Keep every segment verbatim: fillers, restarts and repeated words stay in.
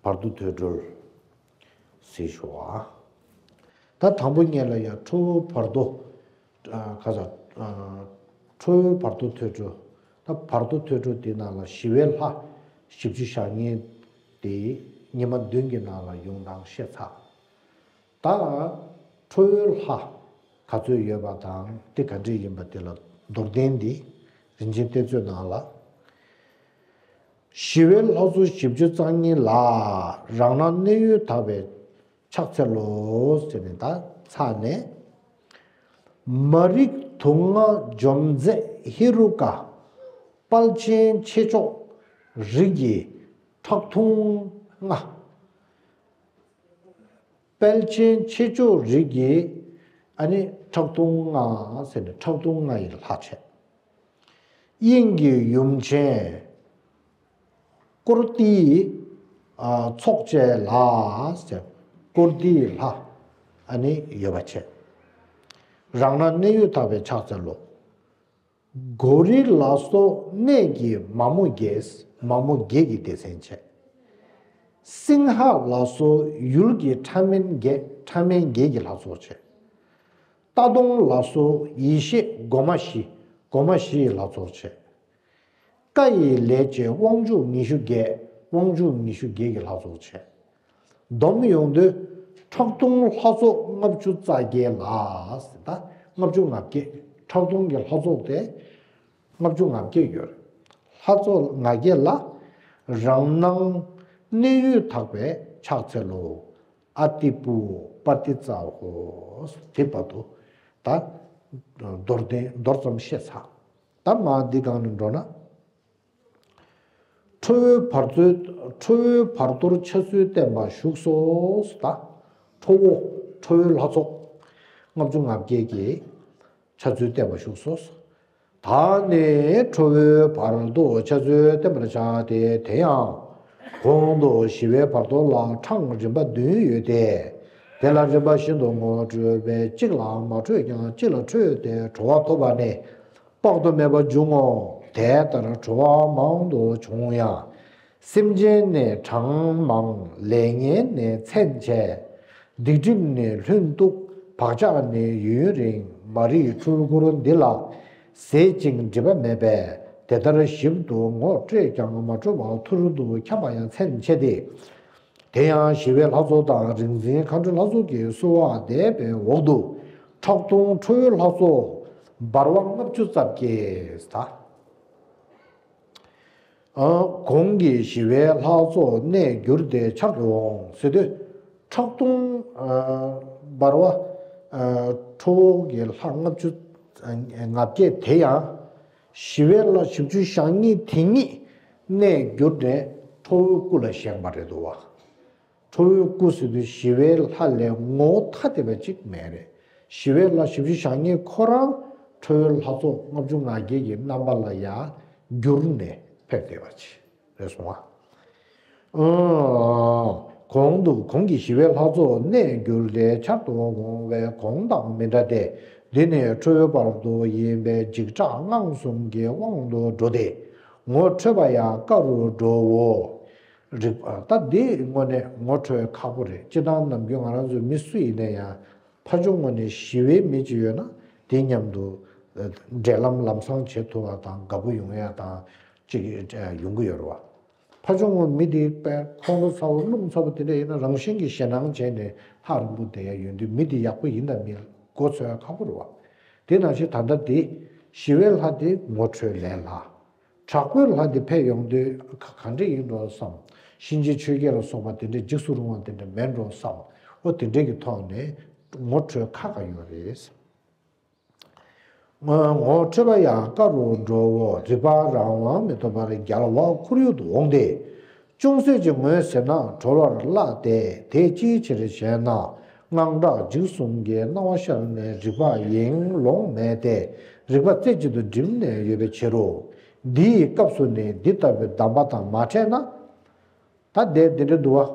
བར་དོ་ཐོས་གྲོལ་ཟེར་ཞུ་བ། ད་དང་པོ་ཉིད་ལ་ཡང་ཁྲོ་བོའི་བར་དོ། ཨ་ག་ས། ཨ་ཁྲོ་བོའི་བར་དོ་ཐོས་གྲོལ། ད་བར་དོ་ཐོས་གྲོལ་དེ་ནང་ལ་ཞི་བའི་ལྷ་བཞི་བཅུ་ཞེ་གཉིས་དེ་ཉི་མ་བདུན་གྱི་ནང་ལ་ཡོང་སྟངས་བཤད་ཚར། ད་ཁྲོ་བོའི་ལྷ་ག་ཚོད་ཡོད་པ་དང་དེ་ག་འདྲས་ཡིན་པ་དེ་ལ་མདོར་བསྟན་འདི་རིན་ཆེན་གཏེར་མཛོད་ནང་ལ། ཞི་བའི་ལྷ་ཚོགས་བཞི་བཅུ་རྩ་གཉིས་ལ། རང་སྣང་གནས་ཡུལ་དག་པས་ཕྱག་འཚལ་ལོ་ཟེར་ནས་ད་ཚར་ནས། མ་རིག་དུག་ལྔ་འཇོམས་མཛད་ཧེ་རུ་ཀ། དཔལ་ཆེན་ཆེ་མཆོག་རིགས་ཀྱི་ཁྲག་འཐུང་ལྔ། དཔལ་ཆེན་ཆེ་མཆོག་རིགས་ཀྱི་ཨ་ནི་ཁྲག་འཐུང་ལྔ་ཟེར་ནས་ཁྲག་འཐུང་ལྔ་ཡི་ལྷ་བྱས། དབྱིངས་ཀྱི་ཡུམ་ཆེན་ཀུར་ཏིའི་ཨ་ཚོགས་བཅས་ལ་ཟེར། ཀུར་ཏིའི་ལྷ་ཨ་ནི་ཡོད་པ་བྱས། རང་སྣང་གནས་ཡུལ་དག་པས་ཕྱག་འཚལ་ལོ། གོ་རི་ལ་སོགས་གནས་ཀྱི་མ་མོ་བརྒྱད། མ་མོ་བརྒྱད་ཀྱི་སྡེ་ཚན་བྱས། སིང་ཧ་ལ་སོགས་ཡུལ་གྱི་ཕྲ་མེན་བརྒྱད། ཕྲ་མེན་བརྒྱད་ཀྱི་ལྷ་ཚོགས་བྱས། རྟ་གདོང་ལ་སོགས་ཡེ་ཤེས་སྒོ་མ་བཞི། སྒོ་མ་བཞི་ཡི་ལྷ་ཚོགས་བྱས། ཀ་ཡི་ལས་བྱེད་དབང་ཕྱུག་ཉི་ཤུ་བརྒྱད། དབང་ཕྱུག་ཉི་ཤུ་བརྒྱད་ཀྱི་ལྷ་ཚོགས་བྱས། བསྡོམས་ཡོང་དུས་ཁྲག་འཐུང་ལྷ་ཚོགས་ལྔ་བཅུ་རྩ་བརྒྱད་ལ་ཟེར། ད་ལྔ་བཅུ་ང་བརྒྱད། ཁྲག་འཐུང་གི་ལྷ་ཚོགས་དེ་ལྔ་བཅུ་ང་བརྒྱད་ཡོད་རེད། ལྷ་ཚོགས་ང་བརྒྱད་ལ་རང་སྣང་གནས་ཡུལ་དག་པས་ཕྱག་འཚལ་ལོ། ཨ་ཏི་པུ་པར་ཏི་ཙ་ཧོ། དེ་བར་དུ་ད་མདོར་བསྟན་མདོར་ཙམ་བཤད་ཚར། ད་མ་འདི་སྒང་ནས་འགྲོ་ན། ཁྲོ་བོའི་བར་དོ། ཁྲོ་བོའི་བར་དོར་འཆར་ཚུལ་བསྟན་པ་བཞུགས་སོ། ད་ཁྲོ་བོ། ཁྲོ་བོའི་ལྷ་ཚོགས་ལྔ་བཅུ་ང་བརྒྱད་ཀྱི་འཆར་ཚུལ་བསྟན་པ་བཞུགས་སོ། ད་ནི་ཁྲོ་བོའི་བར་དོ་འཆར་ཚུལ་བསྟན་པར་བྱ་སྟེ། དེ་ཡང་གོང་དུ་ཞི་བའི་བར་དོ་ལ་འཕྲང་རིམ་པ་བདུན་ཡོད་དེ། དེ་ལ་རིམ་པ་བཞིན་དུ་ངོ་སྤྲོད་པས། གཅིག་ལ་མ་འཕྲོད་ཀྱང་གཅིག་ལ་འཕྲོད་དེ་གྲོལ་བ་ཐོབ་པ་ནི་དཔག་ཏུ་མེད་པ་འབྱུང་ངོ་། དེ་ལྟར་གྲོལ་བ་མང་དུ་བྱུང་ཡང་། སེམས་ཅན་ནི་གྲངས་མང་། ལས་ངན་ནི་ཚན་ཆེ། སྡིག་སྒྲིབ་ནི་ལྷུན་སྟུག། བག་ཆགས་ནི་ཡུན་རིང་། མ་རིག་འཁྲུལ་འཁོར་འདི་ལ། ཟད་ཅིང་སྒྲིབ་པ་མེད་པས། དེ་ལྟར་ཞིབ་ཏུ་ངོ་སྤྲོད་ཀྱང་མ་གྲུབ་པར་ཐུར་དུ་འཁྱམས་པ་ཡང་ཚན་ཆེ་སྟེ། དེ་ཡང་ཞི་བའི་ལྷ་ཚོགས་དང་རིག་འཛིན་མཁའ་འགྲོའི་ལྷ་ཚོགས་ཀྱིས་བསུ་བ་འདེབས་པའི་འོག་ཏུ་ཁྲག་འཐུང་ཁྲོ་བོའི་ལྷ་ཚོགས་འབར་བ་ལྔ་བཅུ་རྩ་བརྒྱད་ད། ཨ་གོང་གི་ཞི་བའི་ལྷ་ཚོགས་གནས་གྱུར་ཏེ་འཆར་དུ་འོང་ཟེར་དུས། ཁྲག་འཐུང་ཨ་འབར་བ་ཨ་ཁྲོ་བོ་གི་ལྷ་ལྔ་བཅུ་ང་བརྒྱད་དེ་ཡང་། ཞི་བའི་ལྷ་བཞི་བཅུ་ཞེ་གཉིས་དེ་ཉིད་གནས་གྱུར་ནས་ཁྲོ་བོའི་སྐུ་ལ་བཞེངས་པ་རེད་འདུག་བ། ཁྲོ་བོའི་སྐུ་ཟེར་དུས་ཞི་བའི་ལྷ་ལས་ངོ་བོ་ཐ་དད་པ་གཅིག་མེད་རེད། ཞི་བའི་ལྷ་བཞི་བཅུ་ཞེ་གཉིས་ཁོ་རང་ཁྲོ་བོའི་ལྷ་ཚོགས་ལྔ་བཅུ་ང་བརྒྱད་ཀྱི་རྣམ་པ་ལ་ཡང་གྱུར་ནས་ཕེབས་བསྡད་པ་ཅིག་རེད་སོང་བ། གོང་དུ་གོང་གི་ཞི་བའི་ལྷ་ཚོགས་གནས་གྱུར་ཏེ་འཆར་དུ་འོང་བས་གོང་དང་མི་འདྲ་སྟེ། འདི་ནི་ཁྲོ་བོའི་བར་དོ་ཡིན་པས་འཇིགས་སྐྲག་དངངས་གསུམ་གྱི་དབང་དུ་འགྲོ་སྟེ། ངོ་འཕྲོད་པ་ཡང་དཀའ་རུ་འགྲོའོ། རིག་པ་ད་འདི་དངོས་གནས་ངོ་འཕྲོད་ཁག་པོ་རེད། སྤྱིར་བཏང་ནམ་རྒྱུན་ང་རང་ཚོ་མི་སུ་ཡིན་ན་ཡང་ཕར་ཕྱོགས་ངོས་ནས་ཞི་བའི་མི་གཅིག་ཡོད་ན་དེ་མཉམ་དུ་འབྲེལ་ལམ་ལམ་སང་བྱེད་ཐུབ་པ་དང་དགའ་པོ་ཡོང་ཡ་དང་གཅིག་ཡོང་གི་ཡོད་རེད་བ། ཕར་ཕྱོགས་ངོས་མི་དེ་དཔེ་ཁོང་ཁྲོ་ཚ་བོ་རླུང་ཚ་བོ་དེ་འདྲ་ཡིན་ན་རང་བཞིན་གྱིས་ཞེད་སྣང་བྱས་ནས་ཐག་རིང་པོ་བསྡད་ཡ་ཡོང་དུས་མི་དེ་ཡག་པོ་ཡིན་དང་མིན་མགོ་ཚོད་ཡ་ཁག་པོ་རེད་བ། དེ་ནང་བཞིན་ད་ལྟ་དེ་ཞི་བའི་ལྷ་དེ་ངོ་འཕྲོད་ལས་སླ། དྲག་པོའི་ལྷ་དེ་ཕེབས་ཡོང་དུས་ག་ག་འདྲས་ཡིན་འགྲོ་བསམ། གཤིན་རྗེ་ཆོས་རྒྱལ་ལ་སོགས་པ་དེ་འདྲས་འཇིགས་སུ་རུང་བ་དེ་འདྲས་མེད་འགྲོ་བསམ། ཨོ་དེ་འདྲས་ཀྱི་ཐོག་ནས་ངོ་འཕྲོད་ཁག་ཁག་ཡོད་རེད། ངོ་ངོ་འཕྲོད་པ་ཡང་དཀའ་རུ་འགྲོའོ། རིག་པ་རང་དབང་མི་ཐོབ་པར་རྒྱལ་བ་ཁོར་ཡུག་ཏུ་འོངས་ཏེ། ཅུང་ཟད་ཅིག་ངོས་ཟིན་ན་གྲོལ་བར་སླ་སྟེ། དེ་ཅིའི་ཕྱིར་ཞེ་ན། དངངས་སྐྲག་འཇིགས་གསུམ་གྱི་སྣང་བ་ཤར་ནས་རིག་པ་ཡེངས་ལོང་མེད་དེ། རིག་པ་རྩེ་གཅིག་ཏུ་བསྒྲིམས་ནས་ཡོད་པའི་ཕྱིར་རོ། འདིའི་སྐབས་སུ་ནི་འདི་ལྟ་བུའི་གདམས་པ་དང་མ་འཕྲད་ན། ད་དེ་འདི་འདྲ་འདུག་བ།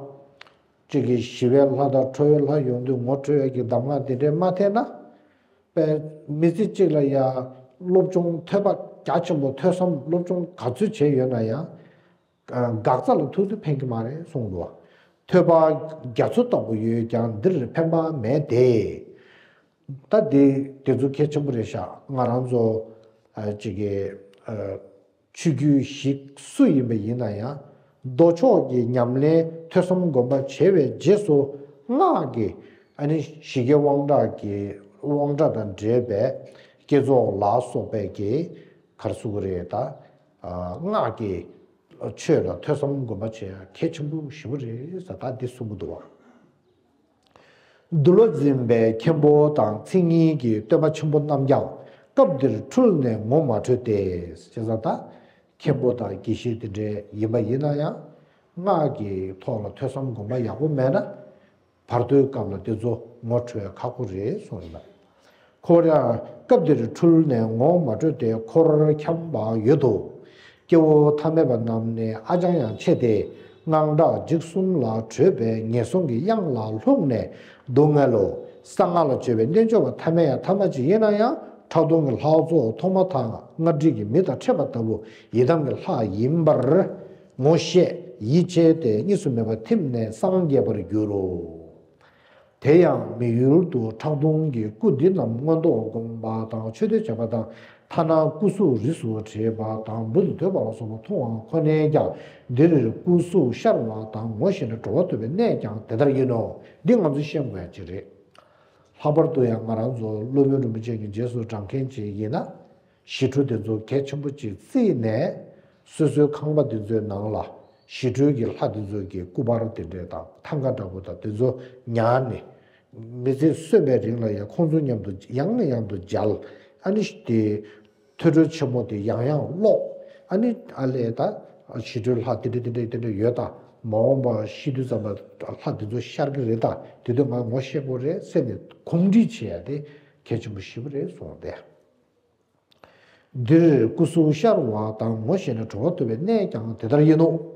གཅིག་གིས་ཞི་བའི་ལྷ་དང་ཁྲོ་བོའི་ལྷ་ཡོང་དུས་ངོ་འཕྲོད་ཡས་ཀྱི་གདམས་ངག་འདི་འདྲས་མ་འཐེན་ན། དཔེ་མི་ཚེ་གཅིག་ལ་ཡ་སློབ་སྦྱོང་ཐོས་པ་རྒྱ་ཆེན་པོ་ཐོས་བསམ་སློབ་སྦྱོང་ག་ཚོད་བྱས་ཡོད་ན་ཡང་། འགག་རྩ་ལ་ཐུག་དུས་ཕན་གྱི་མ་རེད་གསུངས་འདུག་བ། ཐོས་པ་རྒྱ་མཚོ་ལྟ་བུ་ཡོད་ཀྱང་འདིར་ཕན་པ་མེད་དེ། ད་འདི་དེ་ཚོ་གལ་ཆེན་པོ་རེད་ཤག་ང་རང་ཚོ་ཨ་ཅིག་གི་ཨ་ཆོས་བརྒྱུད་ཞིག་སུ་ཡིན་པ་ཡིན་ན་ཡང་མདོ་ཕྱོགས་ཀྱི་ཉམས་ལེན་ཐོས་བསམ་སྒོམ་པ་བྱས་པའི་རྗེས་སུ་སྔགས་ཀྱི་ཨ་ནི་ཞི་རྒྱས་དབང་དྲག་གི་དབང་དྲག་དང་འབྲེལ་བའི་བསྐྱེད་རྫོགས་ལ་སོགས་པའི་གི་ག་རེ་ཟེར་དགོས་རེད་ད། ཨ་སྔགས་ཀྱི་ཆོས་ལ་ཐོས་བསམ་སྒོམ་པ་བྱེད་ཡ་གལ་ཆེན་པོ་ཞེ་པོ་རེད་ཟེར་ད་འདི་གསུང་གི་འདུག་བ། འདུལ་བ་འཛིན་པའི་མཁན་པོ་དང་མཚན་ཉིད་ཀྱི་སྟོན་པ་ཆེན་པོ་རྣམས་ཀྱང་སྐབས་འདིར་འཁྲུལ་ནས་ངོ་མ་འཕྲོད་དེ། ཅེས་ད་མཁན་པོ་དང་དགེ་བཤེས་དེ་འདྲའི་ཡིན་པ་ཡིན་ན་ཡང་སྔགས་ཀྱི་ཐོག་ལ་ཐོས་བསམ་སྒོམ་པ་ཡག་པོ་མེད་ན། བར་དོའི་སྐབས་ལ་དེ་ཚོ་ངོ་འཕྲོད་ཁག་པོ་རེད་གསུངས་ཡོད་པ། འཁོར་ཡང་སྐབས་འདིར་འཁྲུལ་ནས་ངོ་མ་འཕྲོད་དེ་འཁོར་འཁྱམས་པ་ཡོད་དོ། སྐྱེ་བོ་ཐ་མལ་པ་རྣམས་ནི་ཨ་ཅང་ཡང་ཆེ་སྟེ་དངངས་སྐྲག་འཇིགས་གསུམ་ལ་བྲོད་པའི་ངན་སོང་གི་གཡང་ལ་ལྷུང་ནས་སྡུག་བསྔལ་ལོ། གསང་སྔགས་ལ་སྤྱོད་པའི་རྣལ་འབྱོར་པ་ཐ་མལ་ཡང་ཐ་མལ་ཅིག་ཡིན་ན་ཡང་ཁྲག་འཐུང་གི་ལྷ་ཚོགས་ཐོག་མ་དང་སྔ་འགྲིག་གི་མི་དང་འཕྲད་པ་ལྟ་བུ་ཡི་དམ་གྱི་ལྷ་ཡིན་པར་ངོ་ཤེས་ཡིད་ཆེས་ཏེ་གཉིས་སུ་མེད་པར་ཐིམ་ནས་སངས་རྒྱས་པར་འགྱུར་རོ། དེ་ཡང་མི་ཡུལ་དུ་ཁྲག་འཐུང་གི་སྐུ་འདི་རྣམས་མངོན་རྟོགས་སྒོམ་པ་དང་མཆོད་བསྟོད་བྱེད་པ་དང་ཐ་ན་སྐུ་གཟུགས་རིས་སུ་བྲིས་པ་དང་འབུར་དུ་དོད་པ་ལ་སོགས་པ་མཐོང་བ་ཁོ་ནས་ཀྱང་འདིར་སྐུ་གཟུགས་ཤར་བ་དང་ངོ་ཤེས་ནས་གྲོལ་བ་ཐོབ་པའི་གནས་ཀྱང་དེ་ལྟར་ཡིན་ནོ། འདི་ང་ཚོས་ཤེས་དགོས་ཡ་ཅིག་རེད། ལྷག་པར་དུ་ཡང་ང་རང་ཚོ་སློབ་དཔོན་རིན་པོ་ཆེ་གི་རྗེས་སུ་འབྲང་མཁན་ཅིག་ཡིན་ན། ཞི་ཁྲོ་དེ་ཚོ་གལ་ཆེན་པོ་ཅིག་བརྩིས་ནས། སོ་སོའི་ཁང་པ་དེ་ཚོའི་ནང་ལ་ཞི་ཁྲོའི་གི་ལྷ་དེ་ཚོའི་གི་སྐུ་པར་དེ་འདྲས་དང་ཐང་ག་འདྲ་པོ་དང་དེ་ཚོ་ཉར་ནས། མི་ཚེ་གསོན་པའི་རིང་ལ་ཡང་ཁོང་ཚོ་མཉམ་དུ་ཡང་ནས་ཡང་དུ་མཇལ། ཨ་ནི་དེ་ཐོས་གྲོལ་ཆེན་མོ་དེ་ཡང་ཡང་ཀློག་ཨ་ནི་ཨ་ལས་ད་ཞི་ཁྲོའི་ལྷ་དེ་འདྲས་དེ་འདྲས་དེ་འདྲས་ཡོད་ད། མ་འོངས་པ་ཤི་དུས་ཙམ་པ་ལྷ་དེ་ཚོ་ཤར་གི་རེད་ད། དེ་དུས་ང་ངོ་ཤེས་དགོས་རེད་ཟེར་ནས་གོམས་འདྲིས་བྱེད་ཡ་དེ་གལ་ཆེན་པོ་ཞེ་པོ་རེད་གསུངས་ཏེ། འདིར་སྐུ་གཟུགས་ཤར་བ་དང་ངོ་ཤེས་ནས་གྲོལ་བ་ཐོབ་པའི་གནས་ཀྱང་དེ་ལྟར་ཡིན་ནོ།